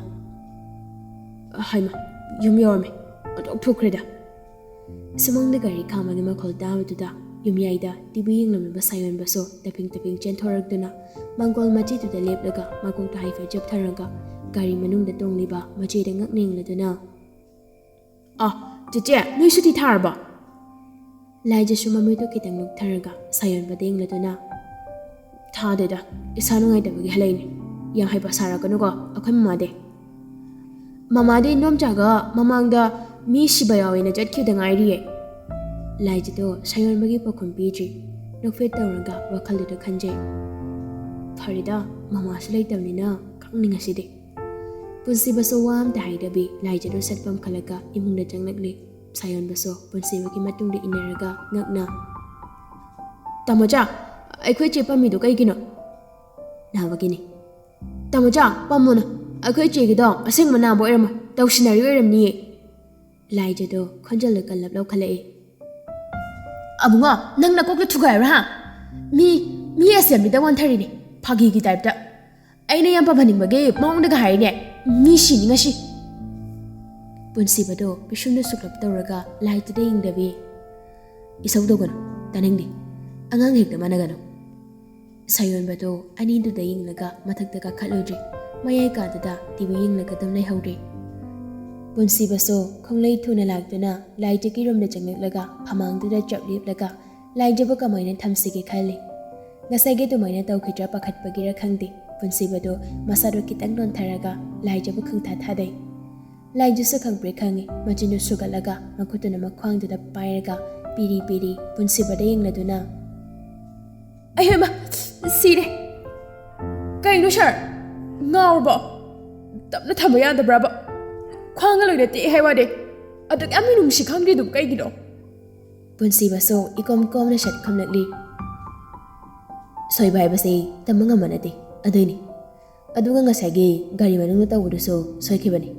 "ꯍꯩꯃ, ꯌꯨꯝ ꯌꯧꯔꯝꯃꯦ꯫ ꯑꯣꯟꯊꯣꯛ ꯊꯨꯈ꯭ꯔꯦꯗ꯫" ꯁꯨꯃꯥꯡꯗ ꯒꯥꯔꯤ ꯈꯥꯝꯕꯒꯤ ꯃꯈꯣꯜ ꯇꯥꯕꯗꯨꯗ ꯌꯨꯝꯌꯥꯏꯗ ꯇꯤꯚꯤ ꯌꯦꯡꯂꯝꯂꯤꯕ ꯁꯥꯌꯣꯟꯕꯁꯨ ꯇꯞꯐꯤꯡ ꯇꯞꯐꯤꯡ ꯆꯦꯟꯊꯣꯔꯛꯇꯨꯅ ꯃꯥꯡꯒꯣꯜ ꯃꯆꯤꯗꯨꯗ ꯂꯦꯞꯂꯒ ꯃꯀꯣꯛꯇ ꯍꯥꯏꯐꯦꯠ ꯆꯞꯊꯔꯒ ꯒꯥꯔꯤ ꯃꯅꯨꯡꯗ ꯇꯣꯡꯂꯤꯕ ꯃꯆꯦꯗ ꯉꯛꯅ ꯌꯦꯡꯂꯗꯨꯅ, "ꯑ, ꯆꯦꯆꯦ, ꯅꯣꯏ ꯁꯨꯇꯤ ꯊꯥꯔꯕꯣ?" ꯂꯥꯏꯖꯁꯨ ꯃꯃꯤꯠꯇꯨ ꯈꯤꯇꯪ ꯂꯨꯛꯊꯔꯒ ꯁꯥꯌꯣꯟꯕꯗ ꯌꯦꯡꯂꯗꯨꯅ, "ꯊꯥꯗꯦꯗ, ꯏꯁꯥ ꯅꯨꯡꯉꯥꯏꯇꯕꯒꯤ ꯍꯜꯂꯛꯏꯅꯦ꯫ ꯌꯥꯝ ꯍꯩꯄꯥ ꯁꯥꯔꯛꯀꯅꯨꯀꯣ, ꯑꯩꯈꯣꯏ ꯃꯃꯥꯗꯤ?" ꯃꯃꯥꯗꯤ ꯏꯟꯗꯣꯝꯆꯥꯒ ꯃꯃꯥꯡꯗ ꯃꯤ ꯁꯤꯕ ꯌꯥꯎꯋꯦꯅ ꯆꯠꯈꯤꯕꯗ ꯉꯥꯏꯔꯤꯌꯦ꯫ ꯂꯥꯏꯖꯗꯣ ꯁꯥꯌꯣꯟꯕꯒꯤ ꯄꯥꯎꯈꯨꯝ ꯄꯤꯗ꯭ꯔꯤ꯫ ꯅꯣꯛꯐꯦꯠ ꯇꯧꯔꯒ ꯋꯥꯈꯜꯗꯨꯗ ꯈꯟꯖꯩ꯫ ꯐꯔꯦꯗ, ꯃꯃꯥꯁꯨ ꯂꯩꯇꯕꯅꯤꯅ ꯈꯪꯅꯤ ꯉꯁꯤꯗꯤ꯫ ꯄꯨꯟꯁꯤꯕꯁꯨ ꯋꯥ ꯑꯝꯇ ꯍꯥꯏꯗꯕꯤ ꯂꯥꯏꯖꯗꯣ ꯁꯠ ꯄꯝꯈꯠꯂꯒ ꯏꯃꯨꯡꯗ ꯆꯪꯂꯛꯂꯤ꯫ ꯁꯥꯌꯣꯟꯕꯁꯨ ꯄꯨꯟꯁꯤꯕꯒꯤ ꯃꯇꯨꯡꯗ ꯏꯟꯅꯔꯒ ꯉꯛꯅ, "ꯇꯥꯃꯣꯆꯥ, ꯑꯩꯈꯣꯏ ꯆꯦ ꯄꯝꯃꯤꯗꯣ ꯀꯩꯒꯤꯅꯣ?" "ꯅꯥꯕꯒꯤꯅꯤ꯫" "ꯇꯥꯃꯣꯆꯥ, ꯄꯝꯃꯨꯅꯨ꯫ ꯑꯩꯈꯣꯏ ꯆꯦꯒꯤꯗꯣ ꯑꯁꯦꯡꯕ ꯅꯥꯕ ꯑꯣꯏꯔꯝꯃꯣꯏ, ꯇꯧꯁꯤꯟꯅꯔꯤ ꯑꯣꯏꯔꯝꯅꯤꯌꯦ꯫" ꯂꯥꯏꯖꯗꯣ ꯈꯣꯟꯖꯦꯜꯗꯣ ꯀꯜꯂꯞ ꯂꯧꯈꯠꯂꯛꯏ꯫ "ꯑꯕꯨꯡꯉꯣ, ꯅꯪ ꯅꯀꯣꯛꯇ ꯊꯨꯒꯥꯏꯕ꯭ꯔꯥ, ꯍꯥ? ꯃꯤ, ꯃꯤ ꯑꯦꯁꯦꯝꯕ꯭ꯂꯤꯗ ꯋꯥꯟꯊꯔꯤꯅꯦ, ꯐꯥꯒꯤꯒꯤ ꯇꯥꯏꯞꯇ꯫ ꯑꯩꯅ ꯌꯥꯝ ꯄꯝꯍꯟꯅꯤꯡꯕꯒꯤ ꯃꯑꯣꯡꯗꯒ ꯍꯥꯏꯔꯤꯅꯦ꯫ ꯃꯤ ꯁꯤꯅꯤ ꯉꯁꯤ꯫" ꯄꯨꯟꯁꯤꯕꯗꯣ ꯄꯤꯁꯨꯝꯗ ꯁꯨꯛꯂꯞ ꯇꯧꯔꯒ ꯂꯥꯏꯖꯗ ꯌꯦꯡꯗꯕꯤ, "ꯏꯁꯧ ꯇꯧꯒꯅꯨ, ꯇꯥꯅꯤꯡꯗꯦ꯫ ꯑꯉꯥꯡ ꯍꯦꯛꯇ ꯃꯥꯟꯅꯒꯅꯨ꯫" ꯁꯥꯌꯣꯟꯕꯗꯣ ꯑꯅꯤꯗꯨꯗ ꯌꯦꯡꯂꯒ ꯃꯊꯛꯇ ꯀꯥꯈꯠꯂꯨꯗ꯭ꯔꯤ꯫ ꯃꯌꯥꯏ ꯀꯥꯗꯨꯗ ꯇꯤ ꯚꯤ ꯌꯦꯡꯂꯒ ꯑꯗꯨꯝ ꯂꯩꯍꯧꯔꯦ꯫ ꯄꯨꯟꯁꯤꯕꯁꯨ ꯈꯣꯡꯂꯩ ꯊꯨꯅ ꯂꯥꯛꯇꯨꯅ ꯂꯥꯏꯖꯒꯤ ꯔꯨꯝꯗ ꯆꯪꯂꯛꯂꯒ ꯐꯃꯥꯡꯗꯨꯗ ꯆꯞ ꯂꯦꯞꯂꯒ ꯂꯥꯏꯖꯕꯨ ꯀꯃꯥꯏꯅ ꯊꯝꯁꯤꯒꯦ ꯈꯜꯂꯤ꯫ ꯉꯁꯥꯏꯒꯤ ꯑꯗꯨꯃꯥꯏꯅ ꯇꯧꯈꯤꯗ꯭ꯔꯥ ꯄꯥꯈꯠꯄꯒꯤꯔ ꯈꯪꯗꯦ, ꯄꯨꯟꯁꯤꯕꯗꯣ ꯃꯁꯥꯗꯣ ꯈꯤꯇꯪ ꯅꯣꯟꯊꯔꯒ ꯂꯥꯏꯖꯕꯨ ꯈꯪꯊꯥ ꯊꯥꯗꯩ꯫ ꯂꯥꯏꯖꯁꯨ ꯈꯪꯄ꯭ꯔꯦꯛ ꯈꯪꯉꯤ, ꯃꯆꯤꯟꯗꯨ ꯁꯨꯒꯠꯂꯒ ꯃꯈꯨꯠꯇꯨꯅ ꯃꯈ꯭ꯋꯥꯡꯗꯨꯗ ꯄꯥꯏꯔꯒ ꯄꯤꯔꯤ ꯄꯤꯔꯤ ꯄꯨꯟꯁꯤꯕꯗ ꯌꯦꯡꯂꯗꯨꯅ, "ꯑꯩ ꯍꯩꯃꯥ, ꯁꯤꯔꯦ꯫ ꯀꯩꯅꯣ ꯁꯥꯔ? ꯉꯥꯎꯔꯕꯣ? ꯇꯞꯅ ꯊꯝꯕ ꯌꯥꯗꯕ꯭ꯔꯕ? ꯈ꯭ꯋꯥꯡꯒ ꯂꯣꯏꯅ ꯇꯦꯛꯑꯦ ꯍꯥꯏ ꯋꯥꯅꯦ꯫ ꯑꯗꯨꯛ ꯌꯥꯝ ꯃꯤꯅꯨꯡꯁꯤ ꯈꯪꯗ꯭ꯔꯤꯗꯨꯕꯨ ꯀꯩꯒꯤꯅꯣ?" ꯄꯨꯟꯁꯤꯕꯁꯨ ꯏꯀꯣꯝ ꯀꯣꯝꯅ ꯁꯠ ꯈꯨꯝꯂꯛꯂꯤ꯫ "ꯁꯣꯏꯕ ꯍꯥꯏꯕꯁꯦ ꯇꯝꯕ ꯉꯝꯕ ꯅꯠꯇꯦ, ꯑꯗꯨꯏꯅꯤ꯫ ꯑꯗꯨꯒ ꯉꯁꯥꯏꯒꯤ ꯒꯥꯔꯤ ꯃꯅꯨꯡꯗ ꯇꯧꯕꯗꯨꯁꯨ ꯁꯣꯏꯈꯤꯕꯅꯤ꯫"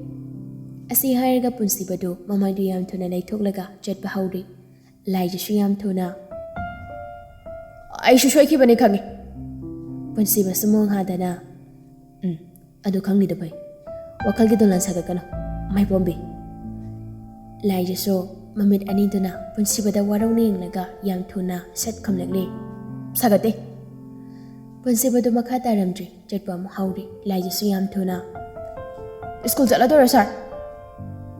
ꯑꯁꯤ ꯍꯥꯏꯔꯒ ꯄꯨꯟꯁꯤꯕꯗꯨ ꯃꯃꯥꯏꯗꯨ ꯌꯥꯝ ꯊꯨꯅ ꯂꯩꯊꯣꯛꯂꯒ ꯆꯠꯄ ꯍꯧꯔꯤ꯫ ꯂꯥꯏꯖꯁꯨ ꯌꯥꯝ ꯊꯨꯅ, "ꯑꯩꯁꯨ ꯁꯣꯏꯈꯤꯕꯅꯤ ꯈꯪꯉꯤ꯫" ꯄꯨꯟꯁꯤꯕꯁꯨ ꯃꯣꯡ ꯍꯥꯗꯅ, "ꯎꯝ, ꯑꯗꯨ ꯈꯪꯂꯤꯗꯨ ꯐꯩ꯫ ꯋꯥꯈꯜꯒꯤ ꯗꯣꯂꯥꯟ ꯁꯥꯒꯠꯀꯅꯨ, ꯃꯥꯏꯄꯣꯝꯕꯤ꯫" ꯂꯥꯏꯖꯁꯨ ꯃꯃꯤꯠ ꯑꯅꯤꯗꯨꯅ ꯄꯨꯟꯁꯤꯕꯗ ꯋꯥꯔꯧꯅ ꯌꯦꯡꯂꯒ ꯌꯥꯝ ꯊꯨꯅ ꯁꯠ ꯈꯨꯝꯂꯛꯂꯤ, "ꯁꯥꯒꯠꯇꯦ꯫" ꯄꯨꯟꯁꯤꯕꯗꯨ ꯃꯈꯥ ꯇꯥꯔꯝꯗ꯭ꯔꯤ, ꯆꯠꯄ ꯑꯃꯨꯛ ꯍꯧꯔꯤ꯫ ꯂꯥꯏꯖꯁꯨ ꯌꯥꯝ ꯊꯨꯅ, "ꯁ꯭ꯀꯨꯜ ꯆꯠꯂꯗꯣꯏꯔꯣ ꯁꯥꯔ?"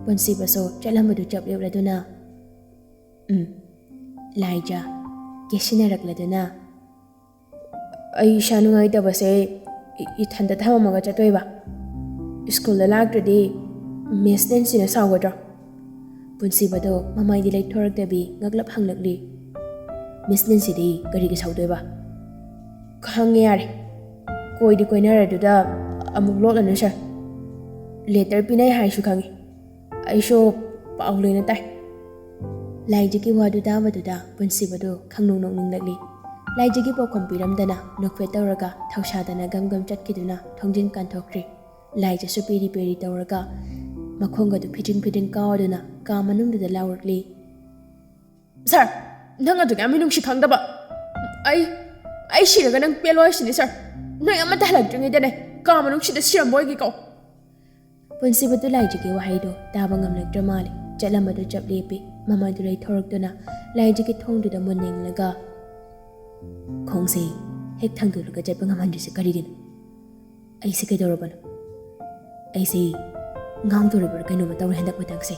ꯄꯨꯟꯁꯤꯕꯁꯨ ꯆꯠꯂꯝꯕꯗꯨ ꯆꯞ ꯂꯦꯞꯂꯗꯨꯅ, "ꯎꯝ꯫" ꯂꯥꯏꯖ ꯀꯦꯁꯤꯟꯅꯔꯛꯂꯗꯨꯅ, "ꯑꯩ ꯏꯁꯥ ꯅꯨꯡꯉꯥꯏꯇꯕꯁꯦ ꯏ-, ꯏꯊꯟꯇ ꯊꯝꯃꯝꯃꯒ ꯆꯠꯇꯣꯏꯕ꯫ ꯁ꯭ꯀꯨꯜꯗ ꯂꯥꯛꯇ꯭ꯔꯗꯤ "ꯃꯤꯁ ꯅꯦꯟꯁꯤꯅ ꯁꯥꯎꯒꯗ꯭ꯔꯣ?" ꯄꯨꯟꯁꯤꯕꯗꯣ ꯃꯃꯥꯏꯗꯤ ꯂꯩꯊꯣꯔꯛꯇꯕꯤ ꯉꯛꯂꯞ ꯍꯪꯂꯛꯂꯤ꯫ "ꯃꯤꯁ ꯅꯦꯟꯁꯤꯗꯤ ꯀꯔꯤꯒꯤ ꯁꯥꯎꯗꯣꯏꯕ?" "ꯈꯪꯉꯦ ꯌꯥꯔꯦ, ꯀꯣꯏꯗꯤ ꯀꯣꯏꯅꯔꯗꯨꯗ ꯑꯃꯨꯛ ꯂꯣꯠꯂꯅꯨ ꯁꯥꯔ꯫ ꯂꯦꯇꯔ ꯄꯤꯅꯩ ꯍꯥꯏꯁꯨ ꯈꯪꯉꯤ, ꯑꯩꯁꯨ ꯄꯥꯎ ꯂꯣꯏꯅ ꯇꯥꯏ꯫" ꯂꯥꯏꯖꯒꯤ ꯋꯥꯗꯨ ꯇꯥꯕꯗꯨꯗ ꯄꯨꯟꯁꯤꯕꯗꯨ ꯈꯪꯅꯣꯡ ꯅꯣꯛꯅꯤꯡꯂꯛꯂꯤ꯫ ꯂꯥꯏꯖꯒꯤ ꯄꯥꯎꯈꯨꯝ ꯄꯤꯔꯝꯗꯅ ꯅꯣꯛꯐꯦꯠ ꯇꯧꯔꯒ ꯊꯧꯁꯥꯗꯅ ꯒꯝ ꯒꯝ ꯆꯠꯈꯤꯗꯨꯅ ꯊꯣꯡꯖꯤꯟ ꯀꯥꯟꯊꯣꯛꯈ꯭ꯔꯦ꯫ ꯂꯥꯏꯖꯁꯨ ꯄꯦꯔꯤ ꯄꯦꯔꯤ ꯇꯧꯔꯒ ꯃꯈꯣꯡꯒꯗꯨ ꯐꯤꯗ꯭ꯔꯤꯡ ꯐꯤꯗ꯭ꯔꯤꯡ ꯀꯥꯎꯗꯨꯅ ꯀꯥ ꯃꯅꯨꯡꯗꯨꯗ ꯂꯥꯎꯔꯛꯂꯤ꯫ "ꯁꯥꯔ, ꯅꯪ ꯑꯗꯨꯛ ꯌꯥꯝ ꯃꯤꯅꯨꯡꯁꯤ ꯈꯪꯗꯕ? ꯑꯩ, ꯑꯩ ꯁꯤꯔꯒ ꯅꯪ ꯄꯦꯜꯂꯣ ꯍꯥꯏꯁꯤꯅꯤ ꯁꯥꯔ꯫ ꯅꯣꯏ ꯑꯃꯠꯇ ꯍꯜꯂꯛꯇ꯭ꯔꯤꯉꯩꯗꯅꯦ ꯀꯥ ꯃꯅꯨꯡꯁꯤꯗ ꯁꯤꯔꯝꯕ ꯑꯣꯏꯒꯦꯀꯣ꯫" ꯄꯨꯟꯁꯤꯕꯗꯨ ꯂꯥꯏꯖꯒꯤ ꯋꯥꯍꯩꯗꯨ ꯇꯥꯕ ꯉꯝꯂꯛꯇ꯭ꯔ ꯃꯥꯜꯂꯦ꯫ ꯆꯠꯂꯝꯕꯗꯨ ꯆꯞ ꯂꯦꯞꯄꯤ꯫ ꯃꯃꯥꯏꯗꯨ ꯂꯩꯊꯣꯔꯛꯇꯨꯅ ꯂꯥꯏꯖꯒꯤ ꯊꯣꯡꯗꯨꯗ ꯃꯨꯟꯅ ꯌꯦꯡꯂꯒ, "ꯈꯣꯡꯁꯦ ꯍꯦꯛ ꯊꯥꯡꯗꯣꯛꯂꯒ ꯆꯠꯄ ꯉꯝꯍꯟꯗ꯭ꯔꯤꯁꯦ ꯀꯔꯤꯒꯤꯅꯣ? ꯑꯩꯁꯦ ꯀꯩꯗꯧꯔꯕꯅꯣ? ꯑꯩꯁꯦ ꯉꯥꯎꯗꯣꯔꯤꯕ꯭ꯔꯥ ꯀꯩꯅꯣꯝꯃ ꯇꯧꯔꯦ ꯍꯟꯗꯛ ꯃꯇꯥꯡꯁꯦ꯫